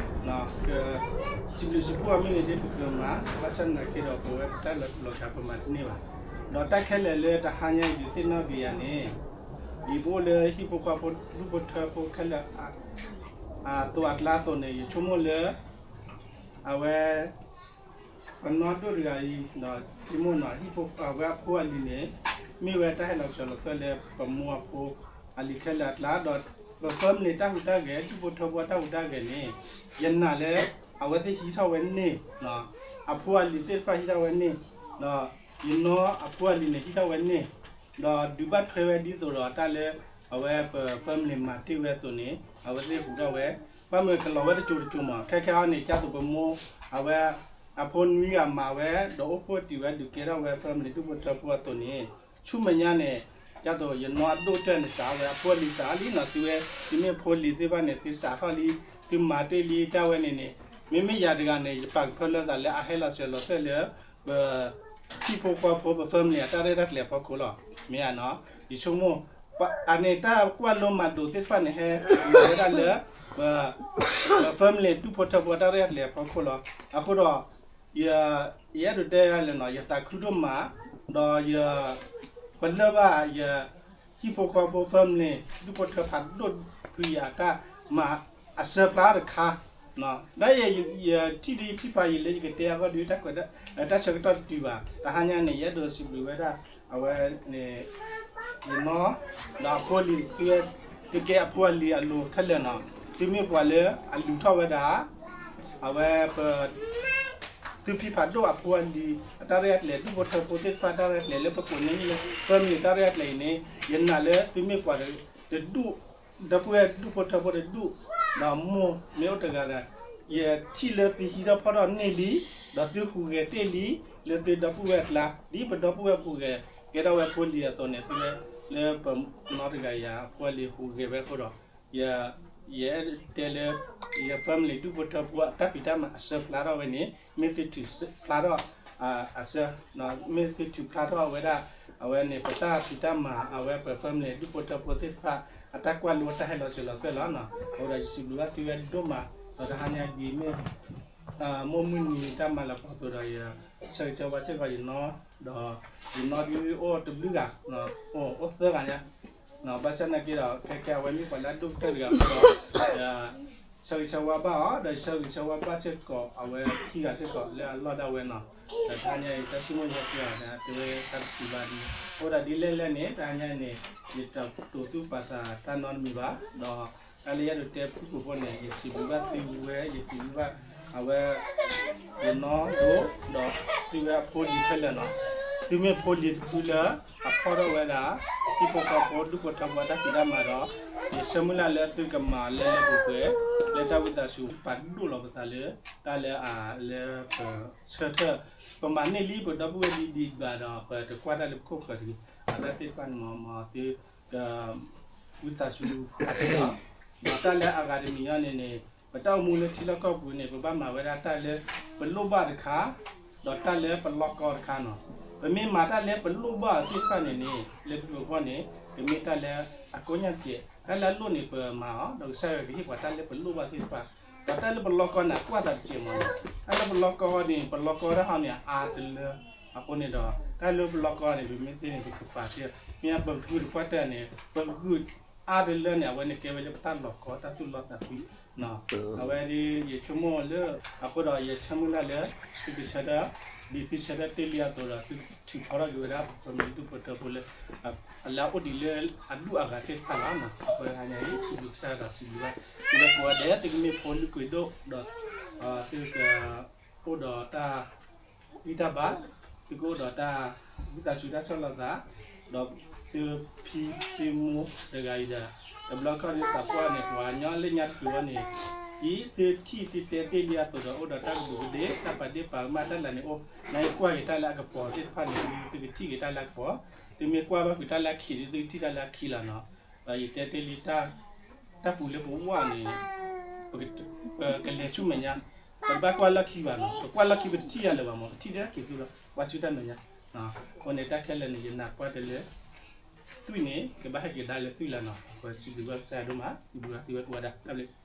ၤ, စံးဘျုးစံးဖှိၣ်အီၤမ့ၢ်ဂ့ၤ ဒ်ပကြၢးမၤ, ဘၣ်ဆၣ်သနာ်က့ဒီး ပဝဲပတၢ်လီၤတူာ်လီၤကာ် ပမၤတန့ၢ်ဘၣ်. ဒီးတၢ်ခဲလၢာ်လၢတဟါညါအံၤ ဒုးသ့ၣ်နီၣ်က့ၤယၤန့ၣ်, ဒ်ပအိၣ်လၢဟံၣ်ဖိဃီဖိ ဒူၣ်ဖိထၢဖိခဲလၢာ် အသိးအကျါအသိးန့ၣ် ယဆိကမိၣ်လၢ အဝဲ ပနီၢ်ဒိၣ်တဂၤအံၤ ဒီးဆိကမိၣ်နီၤ ဟံၣ်ဖိ အဝဲအဖိအလံၤန့ၣ် မ့ၢ်ဝဲတၢ်ဟဲလီၤစၢၤလီၤသွဲၣ်လၢ ပမိၢ်အဖိအလံၤခဲလၢာ်အကျါ ဒီးပ family တၢ်ဟူးတၢ်ဂဲၤ ဒူၣ်ဖိထၢဖိအတၢ်ဟူးတၢ်ဂဲၤန့ၣ် ယနာ်လၢ အဝဲသ့ၣ်ဟံးထီၣ်ဝဲန့ၢ်, အဖိအလံၤသ့ၣ်တဖၣ်ဟံးထီၣ်ဝဲန့ၢ်, ဒီးယနီၢ်အဖိအလံၤန့ၣ် ဟံးထီၣ်ဝဲန့ၢ်, ဒီးဒုးဘၣ်ထွဲဝဲဒ်သိးဒီးတၢ်လၢ အဝဲပ family မၤတ့ၢ်ဝဲအသိးန့ၣ် အဝဲသ့ၣ်ဟူးထီၣ်ဝဲ, ဘၣ်မနုၤကလီၤဝဲတစိၤတစိၤမး ခဲခဲအံၤန့ၣ် ကၢ်သိးပမိၢ် အဝဲ အဖိနွံဂၤမၤဝဲ ဒီးအိၣ်ဖှိၣ်တံၢ်ဝဲဒုးကဲထီၣ်ဝဲ family ဒူၣ်ဖိထၢဖိအသိးန့ၣ် ဆူမဲာ်ညါန့ၣ် ကၢ်သိးယနီၢ်အဒိၣ်ကတၢၢ်န့ၣ် စးဝဲအဖိအလံၤစးလံနီၤ သုဝဲ သုမ့ၢ်ဖိလံၤသ့ၣ်တဖၣ်န့ၣ် သုစးထီၣ်လံ သုမၤတ့ၢ်လံတၢ်ဝဲန့ၣ်န့ၣ် မ့မ့ၢ်ယၤတဂၤန့ၣ် ယပာ်ကဖၢလၢသးလၢအဟဲလီၤစၢၤလီၤသွဲၣ်လၢ ပ ဟံၣ်ဖိဃီဖိ ပ family အတၢ်ရဲၣ်တၢ်ကျဲၤအဖီခိၣ်လီၤ. မ့ၢ်ဧါနီၤ ယဆိကမိၣ် အန့ၣ်တၢ်ကွၢ်လိမၤဒိးသ့ၣ်တဖၣ်န့ၣ် ဟဲလီၤဝဲဒၣ်လၢ ပ ပ family ဒူၣ်ဖိထၢဖိအတၢ်ရဲၣ်တၢ်ကျဲၤအဖီခိၣ်လီၤ. အဃိဒီး ယ ယအဲၣ်ဒိးတဲယၤလဲၣ်နီၤ ယသးခုဒိၣ်မး ဒီးယ ပလၢၢ်ဘၣ်ယ ဟံၣ်ဖိဃီဖိ family ဒူၣ်ဖိထၢဖးဒိၣ်ဖုယၤအတၢ်မၤအစၢဖျါတခါ ဒီးယ ယထံၣ်ဒ်ထံၣ်ဖးယံာ်လၢယကတဲအဂီၢ်ဒ်တၢ်ကွဲး တၢ်ဆၢကတီၢ်တတုၤဘၣ် တဟါညါန့ၣ် ယအဲၣ်ဒိးစံးဘျုးဝဲဒၣ် အဝဲန့ၣ် ယနီၢ် ဒီးအဖိအလံၤ သုဝဲ သုကဲအဖိအလံၤအလိၤခဲလၢာ်နီၤ သုမ့ၢ်ပှၤလၢအလူၤထီၣ်ဝဲဒၣ် အဝဲပ သုဖံဖးဒိၣ်အဖိအလံၤ အတၢ်ရဲၣ်တၢ်ကျဲၤ ဒူၣ်ဖိထၢဖိသ့ၣ်တဖၣ်တၢ်ရဲၣ်တၢ်ကျဲၤလၢပကိးန့ၢ်လၢ family တၢ်ရဲၣ်တၢ်ကျဲၤအံၤန့ၣ် ယနာ်လၢသုမ့ၢ်ပှၤတဒူၣ် ဒီပုၢ်ဝဲၢ်ဒူၣ်ဖိထၢဖိတဒူၣ် ဒီးမိၢ်မ့ၢ်အိၣ်တဂၤဒီး ယထံၣ်လၢသုဟံးထီၣ်ဖီၣ်ထီၣ်န့ၢ်လံ ဒီးသုဟူးဂဲၤတ့ၢ်လံ လၢသုဒီပုၢ်ဝဲၢ်အကျါ ဒ်ပဒီပုၢ်ဝဲၢ်ဟူးဂဲၤ ကဲထီၣ်ဝဲဖိလံၤအသိးန့ၣ် သုဝဲလၢပနီၢ်တဂၤယၤအဖိအလံၤဟူးဂဲၤဝဲအဃိဒီး ယ ယအဲၣ်ဒိးတဲလၢ ယ family ဒူၣ်ဖိထၢဖိအတၢ်ဖံးတၢ်မၤအစၢဖျါထီၣ်ဝဲန့ၣ် မ့ၢ်သုထုးဖျါထီၣ် အစၢ မ့ၢ်သုထုးဖျါထီၣ်ဝဲဒၣ် အဝဲန့ၣ် ပတၢ်ဖံးတၢ်မၤ အဝဲပ family ဒူၣ်ဖိထၢဖိသ့ၣ်တဖၣ် အတၢ်ကွၢ်လိတၢ်ဟဲလီၤစၢၤလီၤသွဲၣ်လီၤ. အဃိဒီးယစံးဘျုးဘၣ်သုဝဲဒိၣ်မး ဒီးတဟါညါဒ်မ့ၢ် မိၢ်မုၢ်နံၤတၢ်မၤလၤကပီၤအသိးဒီး ယဆၢဂ့ၤဆၢဝါစ့ၢ်ကီးယနီၢ် ဒီးယနီၢ်ဒ်အိၣ်တဘျုးဂၤ အိၣ်သၢဂၤညါ ဘၣ်ဆၣ်သနာ်က့ဒီး ခဲကဲအဝဲမ့ၢ်ပှၤလၢအဒိၣ်ကတၢၢ်တဂၤအဃိဒီး ယဆၢဂ့ၤဆၢဝါဘၣ်အီၤ ဒီးယဆၢဂ့ၤဆၢဝါဘၣ်စ့ၢ်ကီး အဝဲခံဂၤစ့ၢ်ကီးလၢအလီၢ်ဒၣ်ဝဲနီၤ ဒီးတဟါညါအံၤ တၢ်ဆိကမိၣ်ယဟဲက့ၤအီၤ တဲဝဲတၢ်တထံၣ်ဘၣ်ဒ် အဃိဒီးဒ်လဲၣ်လဲၣ်န့ၣ် တဟါညါန့ၣ် ယတတိာ်သူၣ်ပာ်သးတၢ်နီတမံၤဘၣ် ဒီး တၢ်လၢယအဲၣ်ဒိးတဲဖုၣ်ကိာ်ဖိန့ၣ် ယစံးဘျုးဘၣ်သုဝဲ ယစံးဘျုးဘၣ် အဝဲ ယနီၢ်ဒိၣ် ဒီးသုဝဲအဖိလံၤခဲလၢာ်နီၤ သုမ့ၢ်ဖိလံၤတဖုလၢ အဖီၣ်ထီၣ်ဝဲဒၣ် ဟံၣ်ဖိဃီဖိဒူၣ်ဖိထၢဖိအတၢ်ဖံးတၢ်မၤဒီး ယဆၢမုၢ်လၢ်လၢသုကမၤလၢလၢပှဲၤပှဲၤ လၢတၢ်ဝံသးစူၤ ပာ်ဒိၣ်လီၤပသးလၢ တၢ်လၢအလၢပဆၢထၢၣ် ပမၤန့ၢ်လံပဒီပုၢ်ဝဲၢ်ဒ်ဒ်ဘၣ်ဒီး ပတကွၢ်တၢ်လၢပခိၣ်ဃၢၤတဂ့ၤ အတၢ်သ့ၣ်တဖၣ်န့ၣ်မ့ၢ်မ့ၢ်သု ဝံသးစူၤအါစ့ၢ်ကီး ဒီးတၢ်လၢအဂၤတမံၤညီန့ၣ်န့ၣ် ပတၢ်အိၣ်မူလၢထံလီၢ်ကီၢ်ပူၤန့ၣ် ပဘၣ်မၤဝဲဒၣ်တၢ်လၢပလိၣ်ဘၣ်တခါ ဒီးတၢ်လၢပလီၢ်ကီတခါနီၤ ပမ့ၢ်မၤတၢ်လၢပလိၣ်ဘၣ်သ့ၣ်တဖၣ်န့ၣ်န့ၣ် လၢပဂီၢ်န့ၣ် ကမ့ၢ်တၢ်လၢအကိညၢ်စဲး တၢ်လၢအလိၣ်န့ၣ် ပမၤအီၤ ဒီးကစၢ်ယွၤကဟ့ၣ်ပှၤတၢ်လၢပလိၣ်ဘၣ်သ့ၣ်တဖၣ် ဒီးတၢ်လၢပလီၢ်ကီန့ၣ် အကွၢ်သးတစဲးမးနီၤ တၢ်လၢပလီၢ်ကီန့ၣ် ပလီၢ်ကီတၢ်ဟီန့ၣ် အါတလၢ အဃိန့ၣ်ဒီး တၢ်လၢပလီၢ်ကီန့ၣ် ပမ့ၢ်သ့န့ၣ် ပကပာ်စ့ၢ် မ့ၢ်ပဂုာ်တပှၢ်တၢၢ်န့ၣ် ပဂုာ်အါတလၢန့ၣ် အဝဲန့ၣ်ကဲဝဲလၢပတၢ်လီၤကီတၢ်သူၣ်လီသးကွံ အဝဲဒ်ယဆိကမိၣ်လၢ အဃိဒီးယဆၢမုၢ်လၢ်လၢ သုကဆၢထၢၣ် ဒ်သုဆၢထၢၣ်တ့ၢ်လံအသိးဒီး သုထုးဖီထီၣ်က့ၤဝဲဒၣ် ပှၤမ့ၢ်ဒူၣ်ဖိထၢဖိလၢ အလၢအအိၣ်ဒံးလၢအဒူၣ်အဂၤသ့ၣ်တဖၣ်လီၤ. အဃိတဟါညါအံၤ စံးဘျုးကစၢ်ဒီးစံးဘျုးဘၣ် သုဝဲကိးဂၤဒဲး သုကမ့ၢ်ဖိလုၢ်ကွံာ်ဒိၣ်ဒီး သုကအိၣ်ဒီးတၢ်ဂံၢ်တၢ်ဘါ, သုကအိၣ်ဒီးတၢ် ဝံသးစူၤတၢ်ဆီၣ်လီၤသး, ဒီးသုဖံသုမိၢ်တဂၤအံၤဒီး တဘျီခီၣ်ဒ်သးပှၢ်န့ၣ် ပှၤညီလၢညါတက့ၤဝဲန့ၣ် ဒ်သုထံၣ်သုတဲတ့ၢ်လံအသိးဒီး အိၣ်ဒီးတၢ်ကဒူးကဒ့ တၢ်ပာ်ဒ့ၣ်ပာ်ကမၣ်တၢ်လၢန့ၣ်အိၣ်, နကွၢ်က့ၤတၢ်လၢအကပီၤသ့ၣ်တဖၣ်န့ၣ် သုကထံၣ်က့ၤတၢ်လၢအကပီၤ, သုမ့ၢ်ကွၢ်ဘၣ်ကွံာ်တၢ်လၢအခံးဒီး သုကထံၣ်တၢ်လၢအခံလီၤနီၤ. ဒီးယတဲတ့ၢ်လံ တၢ်ပူၤလၢပဝဲန့ၣ် ပကလဲၤဆူမဲာ်ညါ, ပတဘၣ်ကွၢ်လီၢ်ခံဘၣ်နီၤ, ပကွၢ်လီၢ်ခံပတထံၣ်ယၤလၢၤဘၣ်မး, ပထံၣ်တၢ်ခံးသုလီၤ, ပှၤဆူတၢ်မဲာ်ညါ. အဃိန့ၣ် တၢ်ခဲလၢာ်န့ၣ် ယနာ်ကွၢ်တလၢ သွံၣ်န့ၣ် ကဘၣ်ဟဲက့ၤဒါလၢသွံၣ်လီၤနီၤ. အဃိစံးဘျုးဘၣ်ကစၢ်ယွၤဒိၣ်မး, စံးဘျုးဘၣ်သုဝဲကိးဂၤဒဲး, တၢ်ဘျုး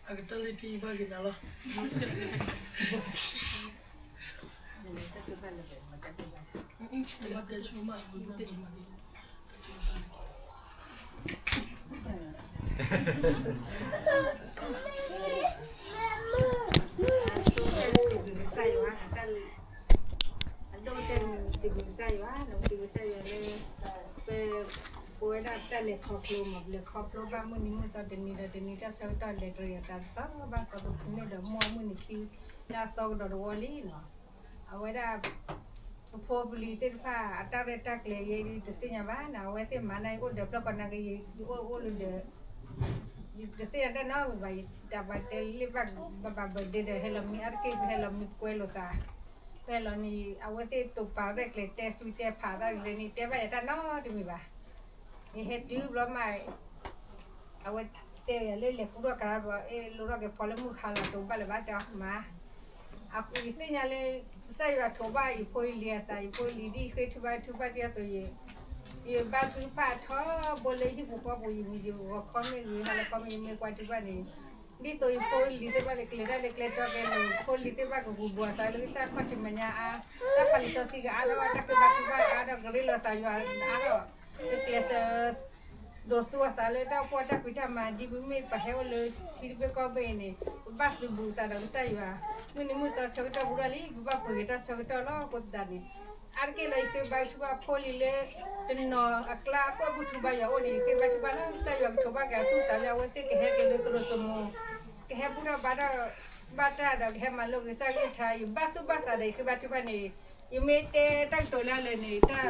အကတၢၢ်လၢခံဘၣ်က့ၤနၤလီၤ. စံးဘျုးကစၢ်ယွၤ, အဒိၣ်ကတၢၢ်န့ၣ် စံးဘျုးကစၢ်ယွၤ, စံးဘျုးကစၢ်ယွၤလၢ ပ ပဝဲဒၣ်တၢ်လဲၤခီဖျိမး, ပလဲၤခီဖျိဘၣ်မုၢ်နံၤမုၢ်သီတနံၤဒီးတနံၤ တၢ်ဆၢကတီၢ်လဲၤတရံးအသးသီဘၣ်သီ ပမ့ၢ်ဒီးမုၢ်အမုၢ်နံၤခံ လၢအသီကဒီးတဝီလံနီၤ. အဝဲဒၣ် ပဖိပလံၤသ့ၣ်တဖၣ် အတၢ်ရဲၣ်တၢ်ကျဲၤယဲဒ်တသ့ၣ်ညါဘၣ်နီၤ, အဝဲသ့ၣ်မၤန့ၢ်အိၣ်ဒီးဖျီၣ်ကီးနာ်က့ ယအိၣ်အိၣ်လၢဒီး ယတသ့ၣ်ညါတၢ်နီတမံၤဘၣ်, ယတၢ်ဘၣ်တဲလၢဘၣ်ဘၣ်ဘၣ်ဒဲဒီး ဟဲလီၤမံအါတက့ၢ် ပဟဲလီၤမံကွဲလိာ်သး, ပဟဲလီၤန့ၣ် အဝဲသ့ၣ်တိာ်ပာ်ရဲၣ်ကျဲၤတဲဆူတဲဖးတၢ်လဲၣ်န့ၣ် တဲဘၣ်ယၤတၢ်နီတမံၤဘၣ်. ယဟဲတုၤဘျီမး အဝဲတဲယၤလၢလဲၤကူထီၣ်ကၤဒီး အဲၣ်လိထီၣ်က့ၤဖီလၢမုၢ်ဟါလီၤ တိာ်ဘၣ်လၢၤဘၣ်တဲအီၤမး. အဃိယသ့ၣ်ညါလၢ ကစၢ်ယွၤထိးဘၣ်ယဖိယလံၤအသး, ယဖိယလံၤဒ်ယဃ့ထုဘၣ်ထုဘၣ်ဒ်အသိး ယဘါထုကဖၣ်ထီဘိလၢဟံၣ်ပူၤဃီပူၤ ယဂီၤခီမ့ၢ်ဂ့ၤ ဟါလီၤခီမ့ၢ်ဂ့ၤ မ့ၢ်ကွၢ်ထုဘၣ်န့ၣ် ဒ်သိးယဖိလံၤသ့ၣ်တဖၣ်လၢကျဲၤတၢ်လၢကျဲတီကဲလိာ် ဖိလံၤသ့ၣ်တဖၣ်ကဂုာ်ဘိးအသးလၢကစၢ်ခီၣ်ထံးမဲာ်ညါအါ, တၢ်ဖးလံာ်စီဆှံကအါထီၣ် တၢ်ဃ့ဘါထုကဖၣ်အါထီၣ် ကရ့လိာ်သးယွၤအါထီၣ်, ကကျဲးစၢး ဒိးသူအသးလၢတၢ်အိၣ်ဖှိၣ်တၢ်ဖံးတၢ်မၤ ဒ်ပမ့ၢ်ပှၤဟဲအိၣ်လၢထံတဘ့ၣ်ကီၢ်ဘ့ၣ်အံၤန့ၣ် ပဘၣ်သုးဘူးသးဒီးကစၢ်ယွၤ, မုၢ်နံၤမုၢ်သီဆၢကတီၢ်ဘူးထီၣ်လံ ပဘၣ်ပှ့ၤက့ၤတၢ်ဆၢကတီၢ်လီၤ. အဃိသတးန့ၣ် အါတက့ၢ်လၢယဃ့ဘါထုကဖၣ်ဖိလံၤလၢ တနီၤအကျါအကီၢ်ဘူၣ်ထူဘါယွၤအိၣ်န့ၣ် ယဃ့ဘါထုကဖၣ်လၢကစၢ်ယွၤကထိးဘၣ်က့ၤအသူၣ်အသးလၢအဝဲသ့ၣ်ကဟဲက့ၤလၢသရိာ်စိမိၤ, ကဟဲဘူၣ်ထီၣ်ဘါထီၣ် ဘၣ်တၢ်ဒီး ကဟဲမၤလိက့ၤကစၢ်ယွၤကလုၢ်ကထါ, ယဘၣ်သူၣ်ဘၣ်သးဒီးယဃ့ဘါထုကဖၣ်န့ၣ် ယမ့ၢ်တဲတၢ်ကတိၤလၢအလၢာ်န့ၣ် တၢ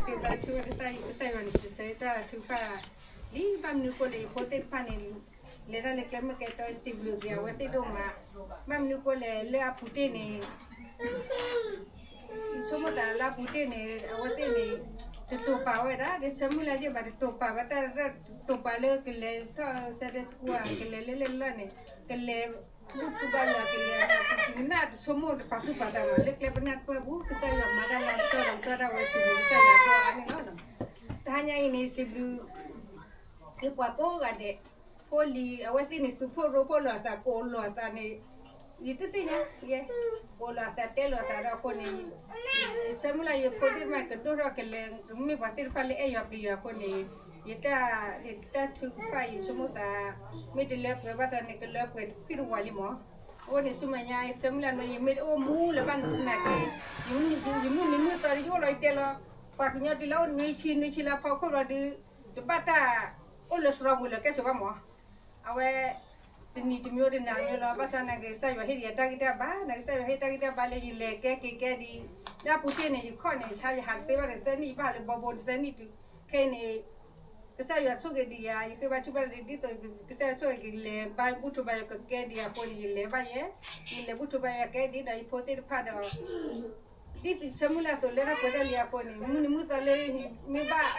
်ဃ့ဘါထုကဖၣ်ကစၢ်ယွၤန့ၣ် စံးဆၢတၢ်ထုကဖၣ်လံ. ဘၣ်မနုၤဃိလဲၣ် ယဖိသ့ၣ်တဖၣ်န့ၣ် လဲၤတၢ်လၢကျဲမ့ၢ်ကဲတီ စံးဘျုးက့ၤအဝဲသ့ၣ်ဒိၣ်မး. ဘၣ်မနုၤဃိလဲၣ် လၢအပူၤတ့ၢ်န့ၣ် ဆိကမိၣ်သးလၢအပူၤတ့ၢ်န့ၣ် အဝဲသ့ၣ်န့ၣ် တတိာ်ပာ်ဝဲဒၣ် ဒီးဆၢမုၢ်လၢ်က့ၢ်ဘၣ် တတိာ်ပာ်ဝဲတၢ် တတိာ်ပာ်လၢကလဲၤထီၣ် Sunday school ဧါ ကလဲၤလၢလဲၣ်လၢ်န့ၣ် ကလဲၤဘူၣ်ထူဘါယွၤ ကလဲၤ ကနၣ်တဆိကမိၣ်တပာ်သူၣ်ပာ်သးမး လၢကျဲပနၢ်ပၢၢ်ပူၤ ကစၢ်ယွၤမၤတၢ်လၢကတီၢ်ဒီးကတီၢ်ဒၣ်ဝဲ စံးဘျုးကစၢ်ယွၤဒိၣ်အါန့ၣ်လီၤ. တဟါညါအံၤန့ၣ် စံးဘျုး က့ၤပှၤကိးဂၤဒဲး ဖိလံၤ အဝဲသ့ၣ်န့ၣ် စူးဖှိၣ်ရိဖှိၣ်လိာ်အသး ကိးလိာ်အသးန့ၣ် ယတသ့ၣ်ညါ ယဲ ကိးလိာ်အသးတဲလိာ်အသးဒီးအဃိန့ၣ် ဆၢမုၢ်လၢ်ယဖိသ့ၣ်တဖၣ် ကဒိၣ်ထီၣ်ကလဲၤ ကမ့ၢ်ပှၤသ့ၣ်တဖၣ်လၢအဲၣ်ယွၤပျံၤယွၤအဃိန့ၣ် ယတၢ် တၢ်ထုကဖၣ်အံၤ ဆိကမိၣ်သး မ့ၢ်တလၢပှဲၤဘၣ်သးန့ၣ် ကလၢပှဲၤတဖှံၣ်တဝးလံမး. အဃိန့ၣ် ဆူမဲာ်ညါ ဆၢမုၢ်လၢ်န့ၣ် ယမ့ၢ်တအိၣ်မူလၢၤဘၣ်နာ်က့ ယမုၢ်နံၤမုၢ်သီဒီး ယအိၣ်လီၤယတဲလီၤ ပှၤကညီတုၤလၢအိၣ်နွံဆံနွံဆံလၢဖီခိၣ်လီၤဒုး တဘၣ်တၢ်အိၣ်လၢစရီပူၤလၢကဲဆိးဘၣ်မး. အဝဲ တနံၤတမံၤတနံၤတမံၤလီၤ ဘၣ်ဆၣ်နာ်က့ ကစၢ်ယွၤဟ့ၣ်ယၤတၢ်ဂံၢ်တၢ်ဘါ နာ်က့ ကစၢ်ယွၤဟ့ၣ်တၢ်ဂံၢ်တၢ်ဘါလၢယလဲၤကဲက့ၤကဲဒ် လၢအပူၤတ့ၢ်န့ၣ် ယခီၣ်န့ၣ် ဆါယဟးတသ့ဘၣ်န့ၣ် သၢနံၣ် ယဘၣ်ဟးလၢဘီဘိတသၢနံၣ် ယဘၣ်ဟးလၢဘီဘိတသၢနံၣ်တုၤ ခဲအံၤန့ၣ် ကစၢ်ယွၤဆိၣ်ဂ့ၤဒံးယၤ ယဃ့ဘါထုကဖၣ်ဒ်သိး ကစၢ်ယွၤဆိၣ်ဂ့ၤကလဲၤဘါဘူၣ်ထူဘါယွၤကကဲဒံးအဃိန့ၣ် ယလဲၤဘၣ်ယဲ ယလဲၤဘူၣ်ထူဘါယွၤကဲဒံးဒီး ယဖိသ့ၣ်တဖၣ်ဒီး ဒ်သိးဆၢမုၢ်လၢ်အသိးလၢတၢ်ပှဲၤထီၣ်လံအဃိန့ၣ် မုၢ်နံၤမုၢ်သီလၢ မ့ၢ်ဘၣ်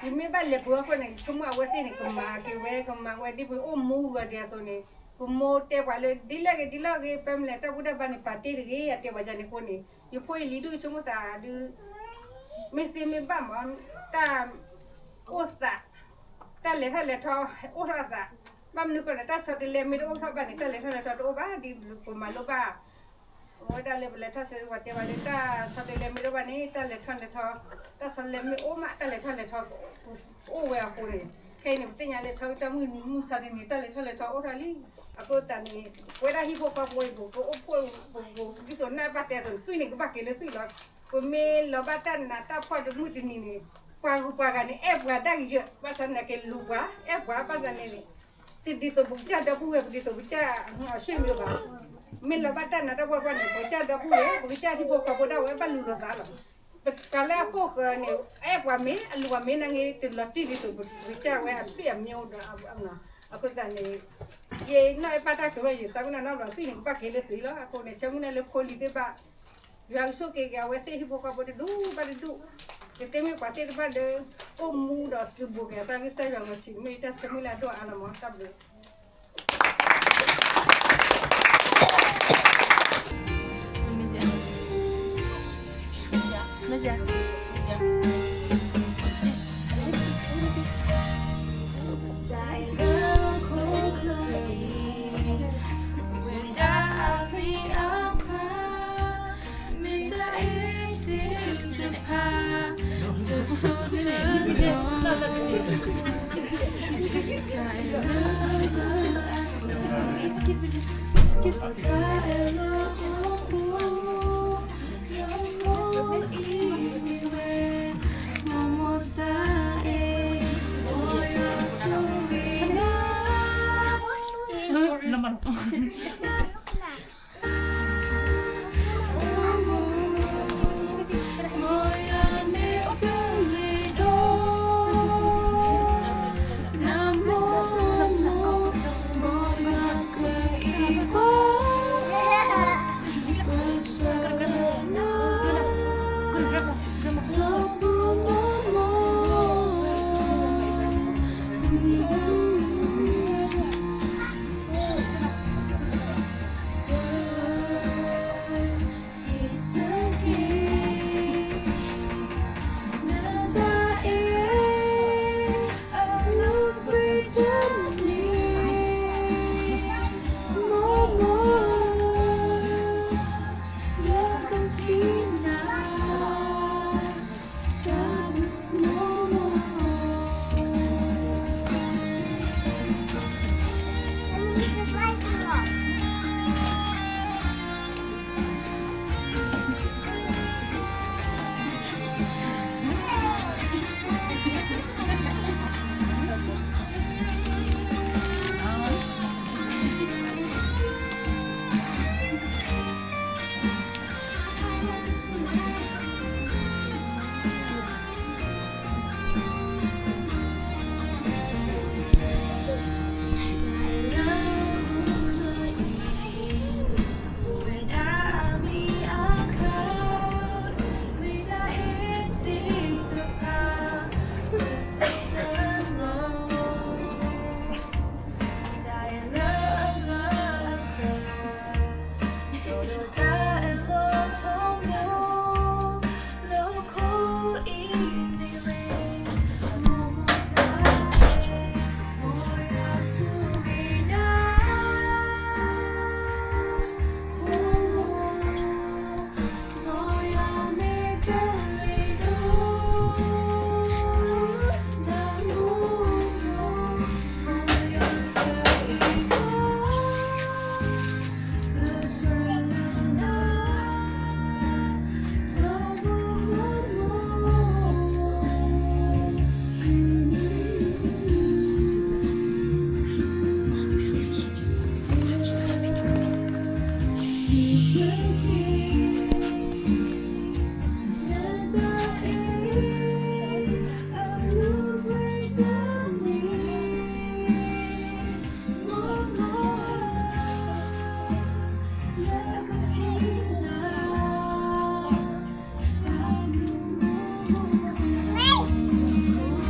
ယမ့ၢ်ဘၣ်လဲၤပှ့ၤအဃိန့ၣ် ယဆိကမိၣ်အဝဲသ့ၣ်န့ၣ် ကမၤက့ၤဝဲ ကမၤဝဲဒ်ပအိၣ်မူဂီၤဒံးအသိးန့ၣ် ပမိၢ်တဲပှၤလၢ ဒ်လဲၣ်ဂ့ၤဒ်လဲၣ်ဂ့ၤ ပမ့ၢ်လဲၤတၢ်ဘူၣ်တၢ်ဘါန့ၣ် ပာ်တ့ၢ်တဂ့ၤ အတဲပှၤယၤန့ၣ်အဃိန့ၣ် ယဖိယလံၤဒုးဆိကမိၣ်သးဒုး မ့ၢ်သ့မ့ၢ်ဘၣ်မး တၢ် အိၣ်သး တၢ်လဲၤထီၣ်လဲၤထီ အိၣ်ထီၣ်အသး ဘၣ်မနုၤဃိလဲၣ် တၢ်ဆီတလဲမ့ၢ်တအိၣ်ထီၣ်ဘၣ်န့ၣ် တၢ်လဲၤထီၣ်လဲၤထီတအိၣ်ဘၣ် ဒ်ပမၤလိဘၣ် အဝဲဒၣ်လၢပလဲၤထီၣ်စ့ၢ်ကီး ပှၤတဲဝဲလၢ တၢ်ဆီတလဲမ့ၢ်တအိၣ်ဘၣ်န့ၣ် တၢ်လဲၤထီၣ်လဲၤထီ တၢ်ဆီတလဲမ့ၢ်အိၣ်မး တၢ်လဲၤထီၣ်လဲၤထီ အိၣ်ဝဲအဃိန့ၣ် ခဲအံၤန့ၣ် ပသ့ၣ်ညါလၢဆၢကတီၢ်မုၢ်နံၤမုၢ်သီဒ်န့ၣ် တၢ်လဲၤထီၣ်လဲၤထီအိၣ်ထီၣ်လံ. အဃိသတးန့ၣ် ပဝဲဒၣ်ဟံၣ်ဖိဃီဖိအံၤ ပကအိၣ်ဖှိၣ်ပူၤ ဒ်သိးနၢ်ပၢ်တဲအသိးန့ၣ် သွံၣ်န့ၣ်ကဘၣ်က့ၤလၢသွံၣ်လီၤ. ပမ့ၢ်လီၤဘၣ်တၢ်နးတၢ်ဖှီၣ်တမုၢ်တနံၤန့ၣ် ပှၤဂုၤပှၤဂၤန့ၣ် အဲၣ်ပှၤဒၣ်ကယၢၤ ဘၣ်ဆၣ်သနာ်က့လူၤပှၤ အဲၣ်ပှၤဘၣ်ဆၣ်န့ၣ် တဒ်သိးပကစၢ်ဒီပုၢ်ဝဲၢ် ပဒ်သိးပကစၢ်အဆွေမျိုးဘၣ်. မ့ၢ်လီၤဘၣ်တၢ်နးတၢ်ဖှီၣ်တဖၣ်န့ၣ် ပကစၢ်ဒီပုၢ်ဝဲၢ် ပကစၢ်ဟံၣ်ဖိဃီဖိဒၣ်ဝဲဘၣ်လူၤလိာ်သးလီၤ. ပှၤလၢအခိၣ်ဃၢၤန့ၣ် အဲၣ်ပှၤမ့ၢ်အလူၤပှၤမ့ၢ်နာ်က့ တလီၤတံၢ်ဒ်သိးပကစၢ်ဝဲအဆွေအမျိုးဒီး အဃိသတးန့ၣ် ယနီၣ်အဲၣ်ပၢ်တၢ်ကတိၤဝဲ ယသးဝံၣ်နၤနီတဘျီ သွံၣ်န့ၣ်ကဘၣ်က့ၤလၢသွံၣ်လီၤ. အဃိန့ၣ် ဆၢမုၢ်လၢ်လၢဖိလံၤသ့ၣ်တဖၣ် ယွၤကဆိၣ်ဂ့ၤက့ၤအဝဲသ့ၣ်ဟံၣ်ဖိဃီဖိတဒူၣ်ဘၣ်တဒူၣ်, ကသ့မ့ၢ်ပှၤသ့ၣ်တဖၣ်လၢ အိၣ်မူဒီးသုးဘူးက့ၤအသးလၢကစၢ်ယွၤအဂီၢ်ထံး မ့ၢ်တၢ်ဆၢမုၢ်လၢ်အဒိၣ်အါလီၤမး တၢ်ဘျုး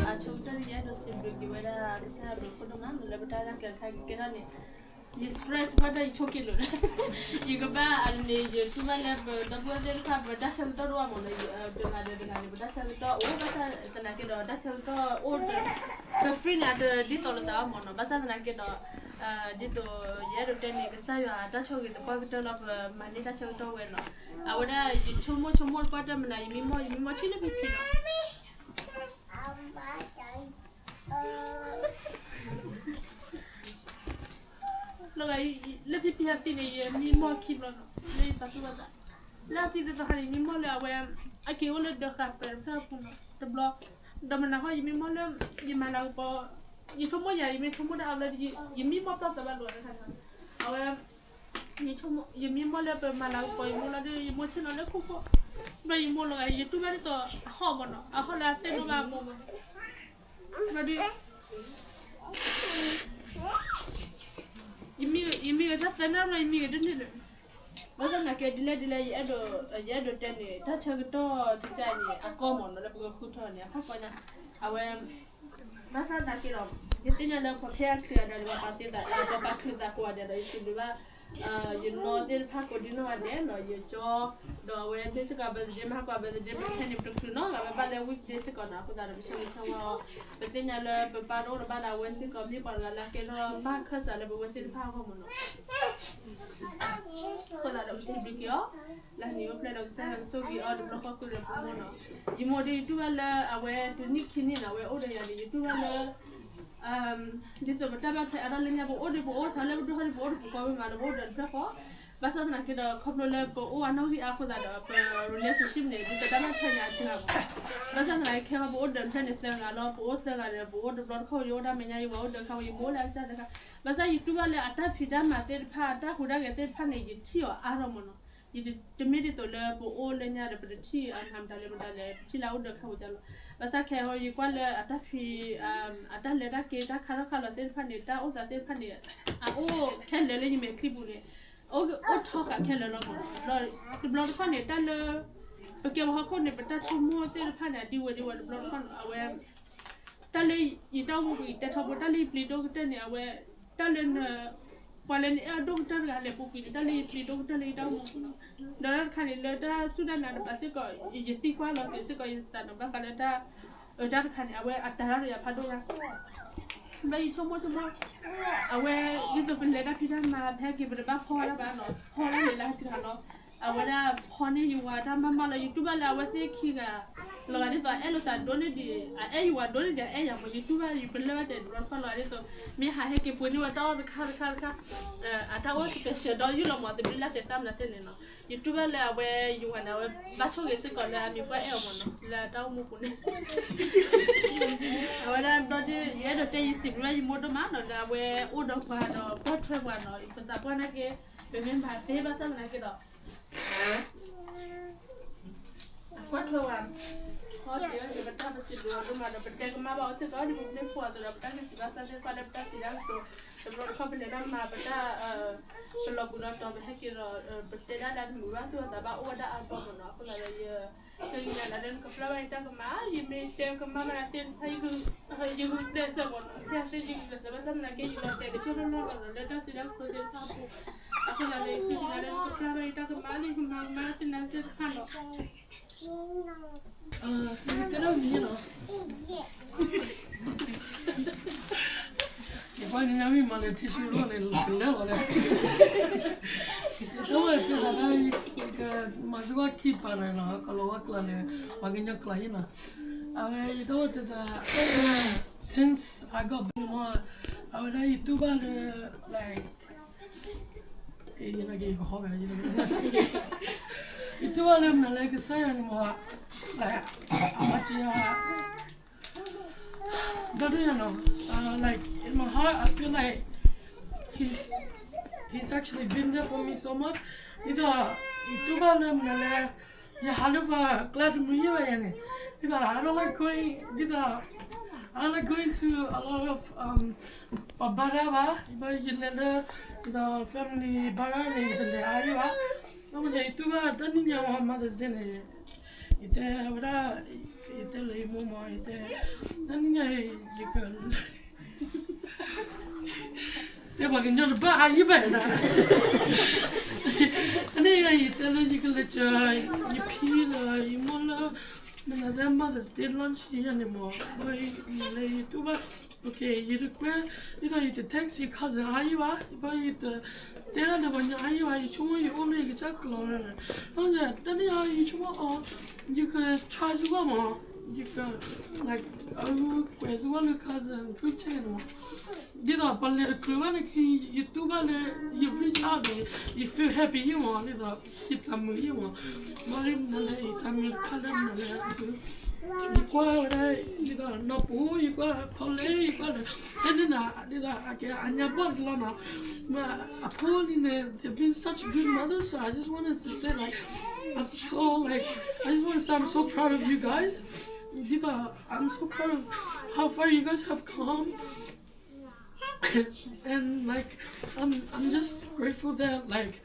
အဆိကတၢၢ်န့ၣ် ယအဲၣ်ဒိးစံးဘျုးက့ၤဝဲဒၣ်ကစၢ်ယွၤအဘျုးအဖှိၣ်ဒိၣ်မး လၢပတၢ်ရဲၣ်တၢ်ကျဲၤတခါကကဲထီၣ်န့ၣ် ယ stress ဘၣ်တၢ်ယဆိက့ၤလိာ်လၢ ယကဘၣ်အန့ၣ် ယထူၣ်ဘၣ်လၢပဒီပုၢ်ဝဲၢ်သ့ၣ်တဖၣ် ပတၢ်ဆၢကတီၢ်တအိၣ်မးနီၤ တဂၤဒီးတဂၤန့ၣ် ပတၢ်ဆၢကတီၢ်အိၣ် ဘၣ်ဆၣ်သနာ်က့ဒီး တၢ်ဆၢကတီၢ်အိၣ် ပ free န့ၣ် အတဒ်သိးလိာ်သးဘၣ်မးနီၤ ဘၣ်ဆၣ်သနာ်က့ဒီး ဒ်သိးယအဲၣ်ဒိးတဲန့ၣ် ကစၢ်ယွၤအတၢ်ဆိၣ်ဂ့ၤသပှၢ်ကတၢၢ်လီၤ ပမၤန့ၢ်တၢ်ဆၢကတီၢ်ဝဲနီၤ အဝဲဒၣ်ယဆိကမိၣ်ဆိကမိၣ်တပှၢ်တၢၢ်မနုၤ ယမံမီၢ် ယမံမီၢ်ထံၣ်လၢဖံဖံလီၤ လၢဖံဖံအသံန့ၣ် ယမံမီၢ်ခံဘျီနီၤ လၢယသးသူၣ်ဘၣ်သး, လၢအသံသ့ၣ်တဖၣ်န့ၣ် ယမံမီၢ်လၢအဝဲ အက့ၤအိၣ်လၢဒၢးဃာ်ပၢၢ်တဖျၢၣ်အပူၤနီၤ တဘျီ, ဒီးမနၤဃီ ယမံမီၢ်လၢ ယမၤလၤကပီၤ, ယဆိကမိၣ်ယၤ ယမ့ၢ်ဆိကမိၣ်တၢ်အါဘျီ ယမံမီၢ်ပျီၢ်သးဘၣ်လိာ်တခါန့ၣ်, အဝဲ ယမံမီၢ်လၢပမၤလၤကပီၤ ယမိၢ်လီၤဒီး ယမိၢ်ဆ့ၣ်နီၤလၢခိၣ်ခိၣ်, ဘျီယမိၢ်လီၤဂာ် ယတူၢ်ဘၣ်ဒ်သိးအဟီၣ်မးနီၤ အဟီၣ်လၢအတဲလိၣ်ဘၣ်အမိၢ်မး, ဘျီဒီး ယမံဂ့ၤတၢ်သၢနၣ်ဘျီ ယမံဂ့ၤတန့ၢ်ဒီး, ဘၣ်ဆၣ်သနာ်က့ဒ်လဲၣ်ဒ်လဲၣ် ယအဲၣ်ဒိးတဲန့ၣ် တၢ်ဆၢကတီၢ်တကးန့ၣ် အကီမးနီၤ လၢပကဃုထၢန့ၣ် အဖးကီညါ, အဝဲ ဘၣ်ဆၣ်သနာ်က့ဒီး ယသ့ၣ်ညါလၢပှၤဖဲအချုးအဒၣ်ဒီး ပှၤပာ်သ့သး ပှၤပာ်ချုးသးကိးဂၤဒဲးဒီး ယစံးဘျုးဘၣ် ယနီၢ်သ့ၣ်တဖၣ်ကိးဒံနီၢ်ဂၤဒဲးနီၤ ယကၠီ, ဒီးအဝဲသ့ၣ်စ့ၢ်ကီး birthday မဟါကီ birthday ပခဲန့ၣ် ပတချုးနီၤ လၢပဘၣ်လဲၤဝံၤသ့ၣ်စ့ၢ်ကီးနီၤ အဃိသတးဒီး ပဆၢဂ့ၤဆၢဝါအီၤ, ပသ့ၣ်ညါလၢပပၢ်တအိၣ်လၢၤဘၣ်ဒီး အဝဲစ့ၢ်ကီးမ့ၢ်ပှၤတဂၤလၢအကဲထီၣ်ဘၣ်ခၢၣ်စးလၢပဝဲသ့ၣ်တဖၣ်အဂီၢ်မးနီၤ အဃိသတးဒီး ပစံးဘျုးက့ၤအီၤ, လၢနံၤအိၣ်ဖျဲၣ်ဒီးကစၢ်ယွၤကဆိၣ်ဂ့ၤအီၤတဘျီဃီ ကိးဒီးပမိၢ်နီၤ, ယမိၢ်ဒီးယတူၢ်ဘၣ်လၢအဝဲတနံၣ်ခံနံၣ်နီၤ အဝဲအိၣ်ဒီးယၤန့ၣ် ယတူၢ်ဘၣ်လၢ ဒ်သိးပတၢ်ဘၣ်ထွဲအါထီၣ်လၢညါ ပအိၣ်ဒီးပအိၣ်ဆၢလၢပဒိၣ်ဟီၣ်ဒီး ပအိၣ်ဒီးပကိးဝဲမးဒီး ပအိၣ်ဒီးတဖျၢၣ်ဃီ, ဘၣ်ဆၣ်သနာ်က့ဒီး ခီဖျိလၢပအိၣ်အနီၣ်ဂံၢ်အါအဃိသတးဒီး ပ relationship န့ၣ် ဒ်သိးတၢ်ဘၣ်ထွဲန့ၣ် အစှၤမး, ဘၣ်ဆၣ်သနာ်က့ခဲအံၤ ပအိၣ်ဒီးတဖျၢၣ်န့ၣ် သၢဂၤလီၤ ပအိၣ်သၢဂၤဒီး ပအိၣ်တဘျီတခီၣ် ယအိၣ်ဒၣ်မဲာ်ညါ ယဝၤအိၣ်ဒီးခါဝဲ ယမိၢ်လၢအကစၢ်တခါ, ဘၣ်ဆၣ်ယတူၢ်ဘၣ်လၢအတၢ်ဖံးတၢ်မၤသ့ၣ်တဖၣ် အတၢ်ဟူးတၢ်ဂဲၤသ့ၣ်တဖၣ်န့ၣ် ယထံၣ်အီၤအါထီၣ်မးနီၤ, ယတမ့ၢ်ဒ်သိးလၢပအိၣ်လၢညါဒီး ပတထံၣ်အမၤမတၤလဲၣ်မတၤလဲၣ် ပထံၣ်လၢအအိၣ်ဒီးခါဝဲဒၣ်လီၤ, ဘၣ်ဆၣ်ခဲအံၤ ယကွၢ်လၢအတၢ်ဖံး အတၢ်လဲၤတၢ်က့ၤ တၢ်ခါထီၣ်ခါလီၤသ့ၣ်တဖၣ်န့ၣ် တၢ်အိၣ်သးသ့ၣ်တဖၣ်န့ၣ် အအိၣ်ခဲလၢာ်လၢယမဲာ်ချံပူၤန့ၣ် အိၣ်ထီၣ်ဃာ်ခဲလၢာ်လီၤမး, ဒီးတဘျီတခီၣ်န့ၣ် တၢ်လၢ ပကဲပှၤဟီၣ်ခိၣ်န့ၣ် ပတၢ်ဆိကမိၣ်သ့ၣ်တဖၣ်န့ၣ် အဒံဝဲဒံဝဲတဘျီတခီၣ်န့ၣ် အဝဲ တၢ်လၢယတၢ်အိၣ်မူပူၤ ယတဲထီဘိ တၢ်လၢယပျံၤဒိၣ်ကတၢၢ်န့ၣ် အဝဲ တၢ်လၢန ပှၤလၢနအဲၣ်အီၤဒိၣ်ကတၢၢ်တဂၤလဲၤပူၤကွံာ်န့ၣ် တၢ်လၢယပျံၤဒိၣ်ကတၢၢ်လၢယတၢ်အိၣ်မူပူၤလီၤ, ဒီးတၢ်တခါန့ၣ် လၢတၢ်စူၢ်တၢ်နာ်တပၤစ့ၢ်ကီး ယသံကွၢ်လီၤက့ၤစ့ၢ်ကီး ယသးနီၤဘၣ်ဃးလၢတၢ် တၢ်တခါန့ၣ် အဝဲအတၢ်ရၢ်ဒီးယၤဖးဒိၣ်ညါ ဘျီယဆိကမိၣ်ဆိကမိၣ် အဝဲ ဒ်သိးပလဲၤတၢ်ဖံးတၢ်မၤ ဖဲက့ၤပတဘၣ်ဖီတၢ်ဘၣ်နီၤ ဖီတၢ်န့ၣ်လၢဟါစှၤလီၤ, အဝဲဒၣ်ဖီန့ၢ်ယဝၤတၢ်မၤမၤလီၤ ယတူၢ်ဘၣ်လၢအဝဲသ့ၣ်ခံဂၤ လီၤဂာ်ဒ်သိးအအဲၣ်လိာ်သးဒိၣ်န့ၢ်ဒံး အအဲၣ်ယဝၤဒိၣ်န့ၢ်ဒံး အအဲၣ်ယၤမး ယတူၢ်ဘၣ် ယပလၢၢ်ဘၣ်တဲာ်တဘျီတခီၣ်လီၤဂာ်ဒ်သိး မ့ၢ်ဟးဟဲက့ၤပှ့ၤန့ၢ်ဝဲတၢ်အီၣ်တခါတခါတခါ အတၢ်အိၣ် special ဒီးယုၢ်လီၤမး သဘျ့လၢသဲးတၢ်မျးသ့ၣ်န့ၣ်နီၤ ယတူၢ်ဘၣ်လၢအဝဲယဝၤန့ၣ် အဝဲဘၣ်ဆိၣ်ဂ့ၤစ့ၢ်ကီးလၢအမံၤပှၢ်အဲၣ်အီၤမးနီၤ လၢအတၢ်အိၣ်မူပူၤန့ၣ် အဝဲဒၣ်ဘျီဒ် ယအဲၣ်ဒိးတဲယစံးဘျုးဘၣ်ယမိၢ်ဒိၣ်မးနီၤ လၢအဝဲအိၣ်ဒီးပှၤဒီးကွၢ်ထွဲပှၤနီၤ ပသးပှၢ်နာ်က့ ပမ့ၢ်မၤသ့ဘၣ်ဆၣ်သနာ်က့ဒီး ကွၢ်ထွဲပှၤ ဟီၣ်တ့ၢ်အီၤ ပတၢ်ပစံးဘျုးအီၤဒိၣ်မးဒီး ပတဲကမၣ်ဘၣ်အီၤစ့ၢ်ကီး ဒ်ပမ့ၢ်ဖိအသိးဒီး ပတၢ်ဂံၢ်စၢ်ဘါစၢ်သ့ၣ်တဖၣ်လၢပတၢ်စံးတၢ်ကတိၤ တဘျီတခီၣ်ပလဲၤတၢ်မၤ ပတၢ် ပလီၤပူၤလီၤတီၤ ပဟဲက့ၤဒီး ပတဲဒၣ်လၢတမုာ်ဘၣ်သူၣ်အသးဘၣ်အိၣ်ဝဲဒၣ်အါဘျီမးနီၤ အဃိသတးဒီး ယ ကဂံၢ်နၤလၢနကဖျါဘၣ်ယတၢ်ကမၣ် ယမ့ၢ်တဲကမၣ်ဘၣ်သ့ၣ်တဖၣ် ယဂုာ်ကျဲးစၢးမးနီၤ ဖဲသ့ၣ်ယဂုာ်ကျဲးစၢး ဘၣ်ဆၣ်သနာ်က့ ယလီၤတဲာ်ကစီၣ်လၢလီၢ်လီၤနီၤ လၢတၢ်စံးတၢ်ကတိၤသ့ၣ်တဖၣ်အပူၤ အဃိသတးဒီး ယကဂံၢ်နၤလၢနကဖျါဘၣ်ယတၢ်ကမၣ်လၢယကမၤကမၣ်သ့ၣ်နၤသ့ၣ်တဖၣ်နီၤ တဲလီၤမံၤနီၤ ယပှၤကညီမ့ၢ်မၤလၢထံဆူၣ်ရိၣ်န့ၣ် ကလၢလီၤလဲၣ် ယတဝဲတဲသးဒၣ် ယကမၤစၢၤဝဲခံပာ်န့ၣ်နီၤ ကလီၤဝဲကျါန့ၣ် ပှၤကညီကျါဟံၣ်နီၤ အဝဲယတဝဲတဲသး since I got born မး အဝဲဒၣ်ယတူၢ်ဘၣ်လၢ like ယတူၢ်ဘၣ်လၢမနုၤလဲၣ် ကစၢ်ယွၤန့ၣ်မး like အမၤစၢၤယၤ ဒီဒူၣ်ယၤနီၤ like in my heart I feel like he's he's actually been there for me so much ဒ်သိး ယတူၢ်ဘၣ်လၢမနုၤလဲၣ် ယဟးလၢပှၤကျါတမုာ်ယံၢ်ဘၣ်ယၤန့ၣ် ဒ်သိး I don't like going ဒ်သိး I don't like going to a lot of ပှၤဘါတၢ်ဘၣ် ဘၣ်ယလဲၤလၢ ဒ်သိး family ဘါတၢ်န့ၣ် ယတလဲၤအါယံၢ်ဘၣ် ဘၣ်မနုၤလဲၣ် ယတူၢ်ဘၣ်တၢ်နံၣ်ညါမး Mother's Day န့ၣ် ယတဲဝဲဒၣ် ယတဲလၢယမိၢ်မး ယတဲ တၢ်နံၣ်ညါအံၤ ယက တဲပှၤကညီတဘၣ်အါယံၢ်ဘၣ်နီၤ တၢ်နံၣ်ညါအံၤ ယတဲလၢယကလဲၤစၢၤ ယဖံလၢယမိၢ်လၢ မနုၤလဲၣ် Mother's Day lunch ယၤန့ၣ်မး ဘၣ်ယလဲၤယတူၢ်ဘၣ် ယတကွဲ ဒ်သိးယတ text ယ cousin အါယံၢ်ဘၣ် ဘၣ်ယတတဲတၢ်လၢပှၤကညီအါယံၢ်ဘၣ် ယဆိကမိၣ်ယအိၣ်လၢယကစၢ်ကျိၤလီၤ တၢ်နံၣ်ညါအံၤ ယဆိကမိၣ်အီၤ ယက try စ့ၢ်ကီးမး ယက like အကွဲးစ့ၢ်ကီးလၢ cousin group chat န့ၣ်မး, ဒ်သိးပလဲၤတချုးဘၣ်န့ၣ် ယတူၢ်ဘၣ်လၢ ယ reach out န့ၣ် ယ feel happy ယမး, ဒ်သိး ယသးမုာ်ယမး, မ့ၢ်လၢနလဲၤ ယသးမုာ်တခါလၢနလဲၤ, ယကွၢ်ဝဲဒၣ် ဒ်သိးနီၢ်ပူၤ ယကွၢ်ဖီလဲ ယကွၢ်လၢ ဖဲန့ၣ်နၤ ဒ်သိး အကဲအညါဘီၣ်တလီၤနီၤ, မ့ၢ်အဖိလံန့ၣ် they've been such good mothers, so I just wanted to say like I'm so like I just want to say I'm so proud of you guys, ဒ်သိး I'm so proud of how far you guys have come. And like I'm I'm just grateful that like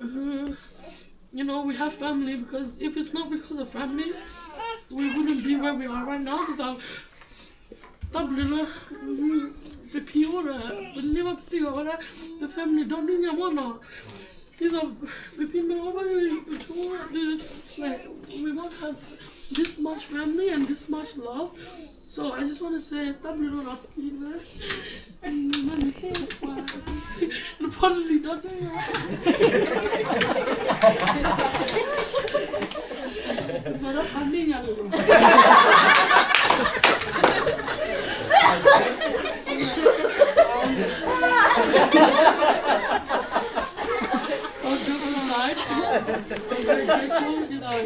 uh, you know we have family, because if it's not because of family we wouldn't be where we are right now, ဒ်သိး တၢ်ဘျုးလၢ ပဖံအိၣ်ဒီး ပန့ၢ်ဘၣ်ပသ့ၣ်ဂီၤဝဲဒၣ် ပ family ဒီဒူၣ်ညါမ့ၢ်နီၤ, ဒ်သိး ပဖံမ့ၢ်အိၣ်ဘၣ်ဒီး ပဆိကမိၣ်ဒီး like we won't have this much family and this much love, so I just want to say တၢ်ဘျုးလီၤ နဖီလံၤဒီဒူၣ်ညါ, မၤတၢ်ဖးန့ၢ်ညါလီၤ. All jokes aside, I'm very grateful that I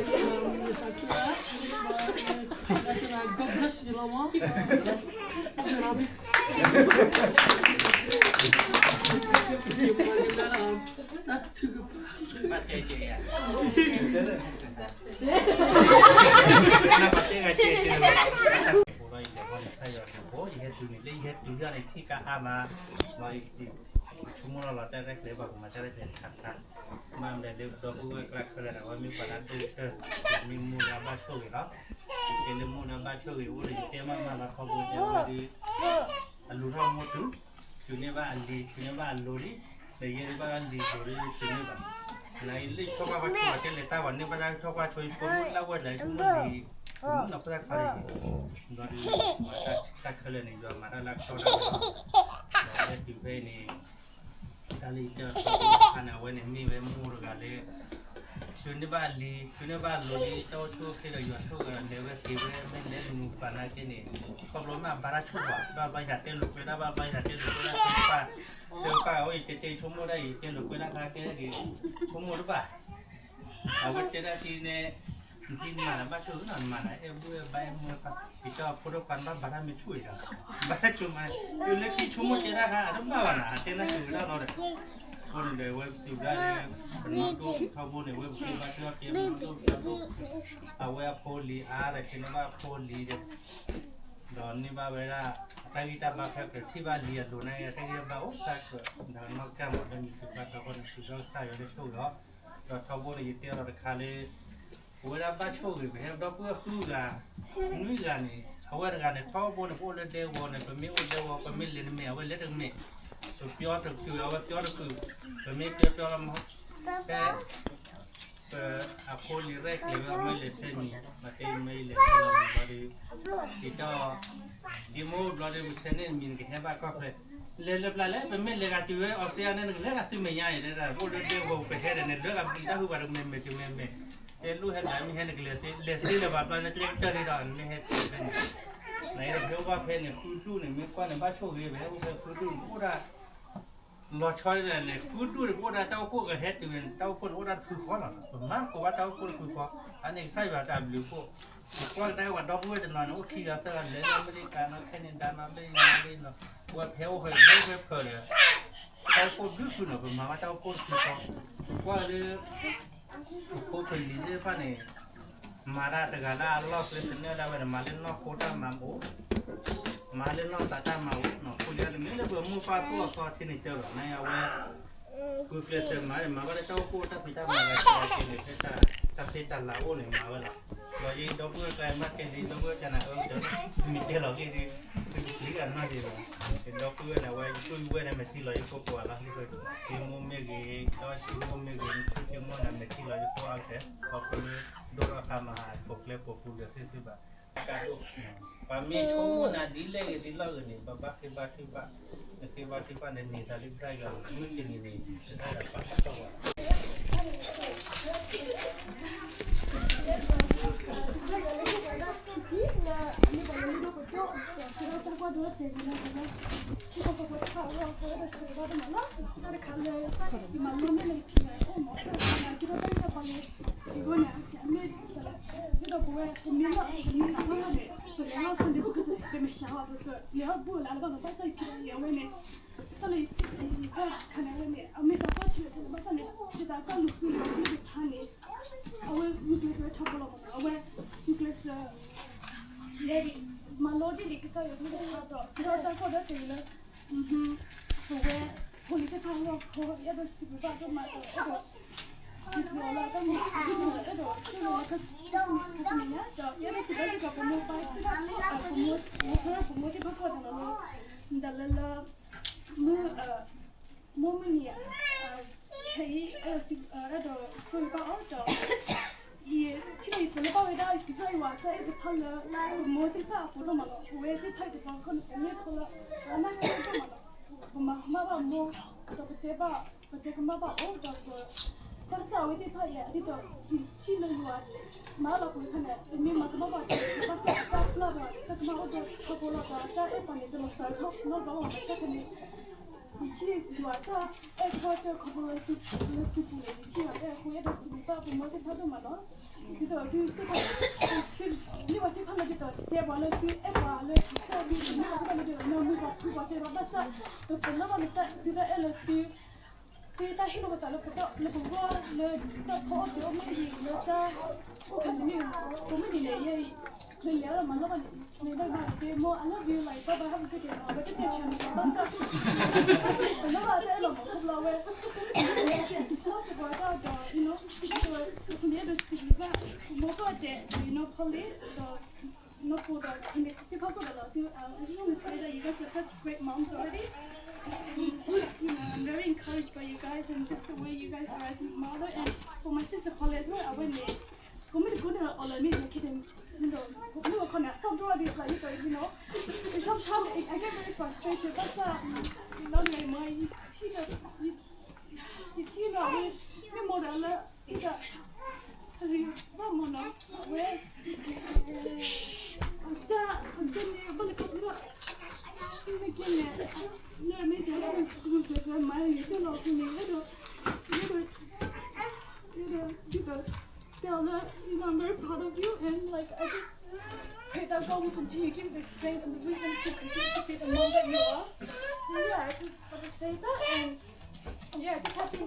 um, God bless you, Lama. ဆိကမိၣ်လီၤလီၤတၢ်ရဲၣ်ကျဲၤဘၣ်ကမၤတၢ်ရဲၣ်ကျဲၤခါခါ, မ့ၢ်ဒီးလၢပဒီပုၢ်ဝဲၢ်ကျါခဲလၢာ်န့ၣ် အဝဲမ့ၢ်ပှၤလၢအဒိၣ်ကတၢၢ်, မ့ၢ်မိၢ်လၢအဘၣ်ဆိၣ်ဂ့ၤလီၤ. ကဲလၢမိၢ်လၢအဘၣ်ဆိၣ်ဂ့ၤအိၣ်ဒီး ယတဲမးမးလီၤခီဘိတဲဝဲဒၣ် အလူၤထီၣ်မိၢ်တုၤ, တုၤန့ၢ်ဘၣ်အလံၤ တုၤန့ၢ်ဘၣ်အလိၤလံ, ဒီးယဲဒၣ်ဘၣ်အလံၤလိၤဒ်တုၤန့ၢ်ဘၣ်, နလၢဆီၣ်ဘၣ်ဘၣ်ဆိၣ်ဘၣ်ကဲလဲၤတၢ်ဘၣ်န့ၢ်ဘၣ်တၢ်ဆီၣ်ဘၣ်ဆိၣ် ယဖိမုၣ်လၢဝဲဒၣ်ယဖိမုၣ်လံ, မုၣ်နီၤဖိတၢ်ခါလံ, ဘျီဒ်မၤတၢ်ခဲလၢာ်န့ၣ် ယွၤမၤတၢ်လၢအကတီၢ်ဒၣ်ဝဲလီၤ. ဒီးဟဲတုၤဖဲအံၤန့ၣ် တၢ်လၢယတဲအီၤတခါန့ၣ် အဝဲန့ၣ်မ့ၢ်ဝဲမိၢ်တဂၤလၢ တုၤန့ၢ်ဘၣ်အလံၤ တုၤန့ၢ်ဘၣ်အလိၤလံ တၢ်အိၣ်ဆူၣ်အိၣ်ချ့ဒီးယွၤဆိၣ်ဂ့ၤဒီး လဲၤဝဲက့ၤဝဲ မ့ၢ်လဲၤမုာ်ပာ်နာ်က့န့ၣ် ခီဖျိမ့ၢ်အဘါတၢ်ဆိၣ်ဘၣ် ဘၣ်ဘၣ်ယၤတဲလိာ်ကွဲဒၣ် ဘၣ်ဘၣ်ယၤတဲလိာ်ကွဲဒၣ် သ့ၣ်တဖၣ် သ့ၣ်တဖၣ်အိၣ် ယတဲတဲယဆိကမိၣ်ဒၣ်အံၤ တဲလိာ်ကွဲဒၣ်ခါကဲဒၣ်က့ၤ ဆိကမိၣ်တဘၣ် အဝဲတဲဒၣ်ဒ်န့ၣ် နမၤလၢဘၣ်ဆိၣ်ဂ့ၤနီၤ နမၤလၢအဲၣ်ဘူၣ်အဲၣ်ဘါအဲၣ်မိၢ်ပၢ် ယတဲအဖိဒိၣ်ခွါနဘၣ်ဘါတၢ်မ့ၢ်ဆိၣ်ဂ့ၤဒီး ဘါဆိၣ်မး တုၤလၢခံဆိကမိၣ်တဲဒၣ်ခါ အတဘၣ်ဘၣ်နၤ အတဲနၢ်ဆိၣ်ဂ့ၤဒၣ်လီၤဒီး အဃိန့ၣ်ဒီး အဝဲပစံးဘျုးလၢ ပနီၢ်ဒိၣ်ထီဘိန့ၣ် အဝဲပဃ့ဘါထုကဖၣ်ကဲပနီၢ်ဒိၣ်ထီဘိ အဝဲအဖိလံၤအါဒီး ကန့ၢ်ဘၣ်အဖိလံၤဒီး ဒီးန့ၢ်ဘၣ်ဝဲဒၣ် အတၢ်ဂံၢ်တၢ်ဘါခဲကထံၣ်ဘၣ်လံအလိၤန့ၣ် အတၢ်ဂံၢ်တၢ်ဘါအိၣ်စၢ်ကီး ဒီးနီၢ်ကၢ်မၤလၢမံၤသုးပၢ်ထီဘိန့ၣ် စံးဘျုးကစၢ်ယွၤလၢဆိၣ်ဂ့ၤအီၤ ဒီးထီဘိန့ၣ် ယတဲလီၤတခါလၢ ပဝဲဒၣ်ဘၣ်ဆိၣ်ဂ့ၤ ပဟဲဒီပုၢ်ဝဲၢ်ဃုဂၤ နွံဂၤန့ၣ် အဝဲတဂၤန့ၣ် ထီဘိန့ၣ် ပအိၣ်လၢဒဲကဝီၤန့ၣ် ပမ့ၢ်အိၣ်ဒဲကဝီၤ ပမ့ၢ်လဲၤတမဲာ် အဝဲလဲၤတမဲာ် ပပျီတကုာ် အဝဲပျီတကုာ် ပမ့ၢ်ပျီပျီလီၤမး ဖဲ ပအဖိလံၤရဲၣ်ကျဲၤဝဲ အမ့ၢ်လဲၤဆဲမံၤ မ့ၢ်တဲမ့ၢ်လဲၤဆဲလီၤမံၤဘျီဒီး ဒ်တီၢ် ဒ်မိၢ်ဘျီဒီး ပဆဲန့ၢ်မံၤ နကဟဲဘၣ်ကီၢ်ဖဲ လဲၤလၢပျၢ်လဲၣ် ပမ့ၢ်လဲၤဂၤတုၤဝဲ အီစထြ့လယါန့ၣ် နကလဲၤဂၤဆူမဲာ်ညါအံၤ တဲဒၣ် အိၣ်လၢဒဲကဝီၤပဟဲဒီးန့ၣ် ဒွဲၣ်ဂၤတၢ်ဟုၣ်ဘၣ်တမဲာ်မဲာ်တမဲာ်မဲာ် တဲလိၣ်ဟဲလၢမ့ၢ်ဟဲနကလဲၤစ့ လဲၤစ့လၢၤဘၣ် ပျၢ်လၢကျဲကတၢၢ်န့ၣ်ဒီး နမ့ၢ်ဟဲတုၤဖဲန့ၣ် နအံၤဒီး ပဟဲအိၣ်ဘၣ်ဖဲန့ၣ် ဃုဒူၣ်န့ၣ် မ့ၢ်ကွၢ်န့ၣ် ဘၣ်ဆိၣ်ဂ့ၤ ပဟဲအိၣ်ဖဲဃုဒူၣ်န့ၣ် ပအိၣ်ဒၣ် လီၤဆီဒ်လဲၣ်န့ၣ် ဃုဒူၣ်န့ၣ် ပအိၣ်ဒၣ်တၢ်အိၣ်ဖှိၣ်ကဟဲတုၤန့ၣ် တၢ်အိၣ်ဖှိၣ်န့ၣ် အိၣ်ဒၣ်တဖုဃီလီၤ. ပမၤကိးဘၣ်တၢ်အိၣ်ဖှိၣ်တဖုဃီ အန့ၣ်ကစၢ်ယွၤတၢ်ဘျုးဖှိၣ် ပကွၢ်ကဒါပှၤဒီပုၢ်ဝဲၢ်တနီၤန့ၣ် အိၣ်ခံဂၤသၢဂၤလဲၤလၢအမဲရကၤနီၤ ခဲနံၤဒါနီၤ လၢအံၤနီၤ လၢအံၤနီၤ ပဝဲဖဲအိၣ်ဖဲ ဖဲဖဲဖဲဒီး တၢ်အိၣ်ဖှိၣ်ဒုးဖုနီၤ ပမၤဘၣ်တၢ်အိၣ်ဖှိၣ်တဖုဃီ ပကွၢ်လၢ ပဖိပလံၤသ့ၣ်တဖၣ်န့ၣ် မၤတၢ်တဂၤလၢအလီၢ်ကျဲသနၢၣ်ဒၣ်ဝဲန့ၣ် မၤလၢနီၢ်ခိတၢ်မၤအိၣ် မၤလၢနီၢ်သးတၢ်မၤအိၣ်နီၤ အဃိန့ၣ် မ့ၢ်လၢပမိၢ်ပၢ်သူၣ်အသီထံန့ၣ်ကၢဘၣ် နအဝဲ ဃုကျဲးစၢးမၤန့ၣ် မၤဘၣ်လၢတၢ်အိၣ်ဖှိၣ်တၢ်ဖံးတၢ်မၤဂၤကဲန့ၣ် ဖဲတၢ်ဖံးတၢ်လၤအိၣ်န့ၣ် မၤဝဲလီၤ. ဒီးယဒီပုၢ်ဝဲၢ်ကျါမ့ၢ်ကဲန့ၣ် ဒီပုၢ်ဝဲၢ်ကျါန့ၣ် အၢ မ့ၢ်တဲလီၤက့ၤဒီး မ့ၢ်တလံၤဂၤနီၢ်ဒံးဘၣ် ယဒီပုၢ်ဝဲၢ်န့ၣ် အဝဲယပုၢ်ယဝဲၢ်န့ၣ် မ့ၢ်ထံလီၤယခိၣ်ကိးဂၤလီၤ ယဆိကမိၣ်မ့ၢ်ဂ့ၤ ဒီးဆိကမိၣ်မ့ၢ်ဂ့ၤ ဆိကမိၣ်န့ၣ် မ့ၢ်ထံလီၤယခိၣ်အါကဲ ခီဖျိလၢ ဒိၣ်ထီၣ်အခါမဟါ ပိာ်ကျဲပိာ်ပူၤလၢာ်သ့ၣ်သ့ၣ်ဘၣ် ပမ့ၢ်ဆိကမိၣ်နၤဒ်လဲၣ်ဂ့ၤဒ်လဲၣ်ဂ့ၤန့ၣ် ပဘၣ်ဃ့ဘါထုကဖၣ် နဃ့ဘါထုကဖၣ်န့ၣ် န့ၢ်သးလၢကစၢ်ယွၤ မုၢ်တနံၤန့ၣ် ကစၢ်ယွၤပာ်ဖျါထီၣ်ပှၤ Thank you. အိၣ်မး ကဲထီၣ်တၢ်ဂ့ၢ်တၢ်ဘါလၢ အဂီၢ်န့ၣ် အမ့ၢ် ဒီးပဝဲ ပမ့ၢ်လၢ ပမ့ၢ်လၢအဂီၢ်န့ၣ် ပလဲၤလီၤ Sunday school ပမ့ၢ်စှၤဝဲ ပလဲၤဟီၣ်ဘူၣ်လၢအလၢ်ဘၣ်လီၤ ဘၣ်ဆၣ်ယခံဂၤအံၤ အဝဲန့ၣ် တၢ်လၢယကဲခါန့ၣ် အဝဲန့ၣ် အမ့ၢ်တၢ်ကွၢ်ထံလၢဘၣ်ဆၣ်န့ၣ် ယတၢ်ကွၢ်လူၤဃုလီၤမ့ၢ်တခါန့ၣ် အဝဲ English ဝဲထီဘိလီၤမးနီၤ အဝဲ English မၤလိဒ်န့ၣ် ကစၢ်ယွၤမ့ၢ်တခါဒီး ဒီးတၢ်ကီၢ်ဒီးတ့ၢ်လၢ ပဝဲ ဖိလံၤသ့ၣ်တဖၣ်အဂီၢ် ယအဲၣ်ဒိးစံးဘျုးဘၣ်ဒိၣ်မးဒီး အဲၣ်ဒိး စံးဘျုးလၢတၢ်မုာ် အဲၣ်ဒိး အဲၣ်ဒိး ကစၢ်ယွၤ ဒီးယအဲၣ်ဒိးစံးဘျုးစ့ၢ်ကီး ပမိၢ်ပၢ်သ့ၣ်တဖၣ် ပမိၢ် လီၤဆီဒၣ်ပမိၢ်သ့ၣ်တဖၣ်ကိးဂၤဒဲးလီၤ ဒ်လၢလၢ မုၢ် မိၢ်မုၢ်နံၤ ခဲအံၤ အဲၣ်ဒိးဆိၣ်ဂ့ၤဘၣ်အီၤဒီး ယထံၣ်လီၤယသးလၢဘၣ်ဝဲဒၣ် ကစၢ်ယွၤအတၢ်အဲၣ်တဖၣ်လၢ ပမိၢ်သ့ၣ်တဖၣ်အပူၤဒိၣ်မးလီၤ. ပဝဲသ့ၣ်တဖၣ်အံၤတဘျီခီန့ၣ် ပမ့ၢ်ဖိလၢ ပနၢ်ဟူဒိၣ်မးလီၤ. ပမၤကမၣ်ဘၣ်မိၢ် ဒီးပတဲဘၣ် ပတဲကမၣ်ဘၣ်အီၤဒီးပ ဘၣ်ဆၣ်အဝဲသ့ၣ်တဖၣ်အံၤ ဒ်သိးယထံၣ်လၢယွၤ မၤလီၤပှဲၤခါန့ၣ် ပမ့ၢ်မၤကမၣ်ဘၣ်တၢ် ဘၣ်ဆၣ်အတၢ်ပျၢ်ဒီး တၢ်ကမၣ်အိၣ်ဒီးထီဘိလီၤဒီး အတၢ်အဲၣ်ပှၤန့ၣ် တလီၤစှၤထီၣ်နီတဘျီဘၣ် တၢ်ခါန့ၣ် ယထံၣ်ယွၤတၢ်အဲၣ်ထီၣ်တၢ်ခီဖျိလၢသုပူၤန့ၣ် ယထံၣ်ယွၤတၢ်အဲၣ်အဃိ ယအဲၣ်ဒိးစံးဘျုးဘၣ်ပမိၢ်သ့ၣ်တဖၣ်ဒိၣ်မးလီၤ. ဒ်သိးသုသ့ၣ်တဖၣ် မ့ၢ်ပှၤသ့ၣ်တဖၣ်လၢဒ်သိးတဲပှၤလၢသုအဲၣ်ပှၤလၢထံကီၢ်ဒ်န့ၣ် မ့ၢ်ပှၤသ့ၣ်တဖၣ်လၢဒ်သိး နမုာ်ပှၤဖုပှၤတဲဘၣ်ဘၣ်ဆၣ် ပပလၢဘၣ်န့ၣ် သုတၢ်အဲၣ်လၢသု သုတၢ်ဟ့ၣ်လိာ်ပသးလၢပဂီၢ်လၢတၢ်ဖီအီၣ်ဖံးအီၣ်မ့ၢ်ဂ့ၤ လၢတၢ်အိၣ်ခါန့ၣ်မ့ၢ်ဂ့ၤ ပမ့ၢ်ဒ်လဲၣ်ယဲအံၤ လၢလဲၤအလီၤမၤလီၢ်ဘၣ်န့ၣ် မ့ၢ်ဘၣ်ဘၣ်တဲ မိၢ် I love you လီၤ ယဘၣ်ဘၣ်ဟဲပူၤက့ၤ တဲနီၤ အဝဲတတဲဆၢန့ၣ် ဘၣ်ဆၣ် ပလၢဘၣ်တၢ်အဲၣ်လီၤမၤခီဖျိဝဲ လီၤစၢၤပှၤတၢ်ဒီး you know ယအဲၣ်ဒိးစံးဘျုးဘၣ် မိၢ်ကီၢ်ဒဲး you know ဖီလ့ဒီး Not for the, I mean, people put a lot of, um, I just want to say that you guys are such great moms already. And, you know, I'm very encouraged by you guys and just the way you guys are as a mother. And for my sister Polly as well, I went there. For me to go there, all I need is a kid and, you know, for me to connect, talk to her, like, you know, and sometimes I, I get very frustrated. That's why, you know, my, you, you, you know, we, we more than ဘၣ်မနုၤ အဝဲ အတၢ် အတၢ်န့ၣ် ဘၣ်လၢခီဖျိ မ့ၢ်ကဲန့ၣ် လၢအမ့ၢ်စၢၤ လၢကစၢ်မၤယတၢ်လီၤအဃိန့ၣ် အဲၣ်ဒိး အဲၣ်ဒိး အဲၣ်ဒိး အဲၣ်ဒိး တၢ်လၢ you know, I'm very proud of you and like I just pray that God will continue to give you the strength and the wisdom to continue to be the mom that you are. And yeah, I just want to say that and Yeah, just happy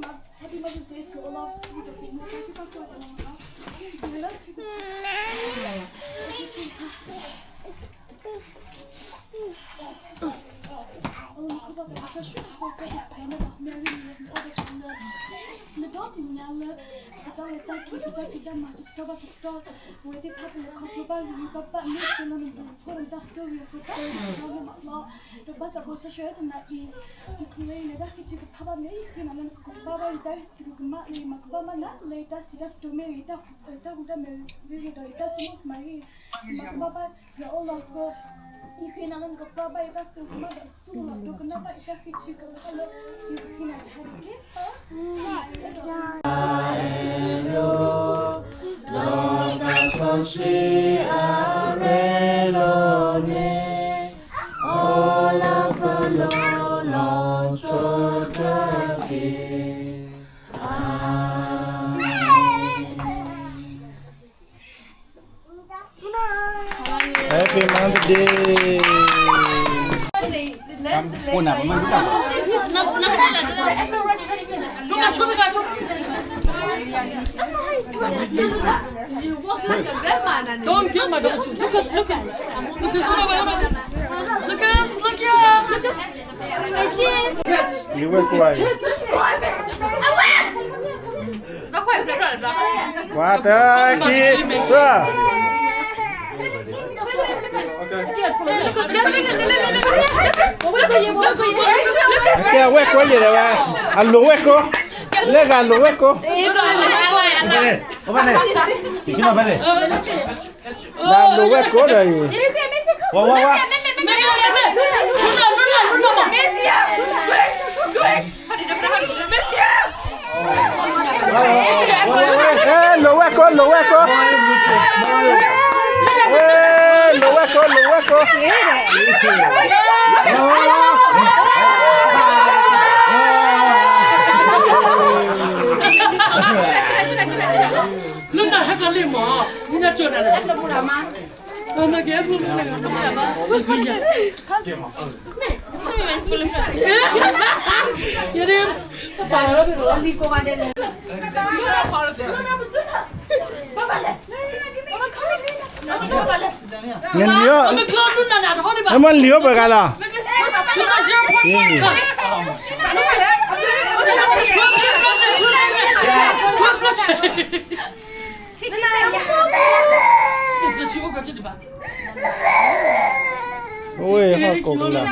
Mother's Day to all of you. Happy Mother's Day. Declare လၢတၢ်ခံထံကဖးဘၣ်မ့ၢ် ယဃ့နၤလၢနကကပၤဘၣ်ယတၢ်ကမၣ်လၢယမၤကဘၣ်မးနၤ လၢယတၢ်စံးတၢ်ကတိၤမ့ၢ်ဂ့ၤ တၢ်ဟူးတၢ်မ့ၢ်ဂ့ၤ ဒီးယတၢ်ဆိကမိၣ်မ့ၢ်ဂ့ၤ ယမၤကဘၣ်ဘၣ်ယအိၣ်လီၤကီ ယဃ့နၤလၢနကပၤဘၣ်ယတၢ်ကမၣ်ဒီး တူၢ်လိာ်ဒိကနၣ်ဘၣ်ယတၢ်ခံထံကဖးလၢ ယဃ့နၤတဟါတက့ၢ်. လီၤတၢ်စီဆှံအရ့ဒိၣ်န့ၣ် အိၣ်လၢပလိၤလီၤဆီတက့ၢ်. အၤမ့ၣ်. Happy Mother's Day. Don't kill my daughter. Lucas, Lucas, Lucas, look here. Lucas. ဝါတၢ်ခံ ကဲဝဲၢ်ကိးယဲၢ်ဒီးဝဲ အလိၤဝဲၢ်ကိး လၢဂၤလိၤဝဲၢ်ကိး ဂၤလိၤဝဲၢ်ကိးဒီးအံၤ ဝါဝါဝါ အဲ လိၤဝဲၢ်ကိး လိၤဝဲၢ်ကိး အဲ လိၤဝဲၢ်ကိး လိၤဝဲၢ်ကိး. လၢနဟဲကလံမး, နကၠိနၤလၢ, မ့ၢ်ကဲဘျုးဘျုးန့ၣ်, ယဒ်, ပာ်လီၤလီၤ, နလံၤအီၣ်, နမ့ၢ်လံၤအီၣ်ပှဲၤဂၤလီၤ. Oi, ha kok la.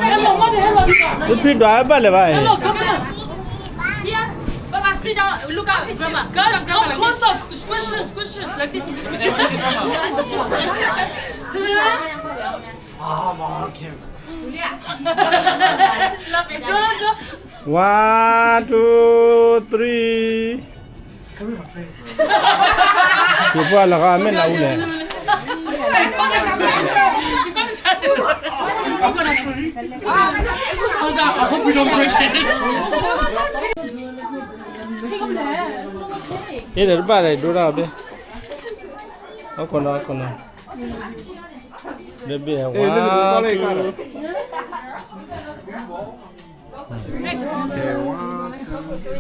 Hello, mother, hello. Hello, come here. Here, Baba, sit down. Look at grandma. Guys, come closer. Squish it, squish it. Like this. Ah, mom, okay. Love it. Go, go. One, two, three. ယပှၤလီၤဂာ်မ့ၢ်လၢအူလဲၣ်. I hope we don't break it. အ့ဒီးတဘၣ်ဒီးဒိတၢ်ဘ့ၣ်, အခိၣ်နီၤ အခိၣ်နီၤ, ဘ့ၣ်ဘ့ၣ် one, two. Okay, one, two, three.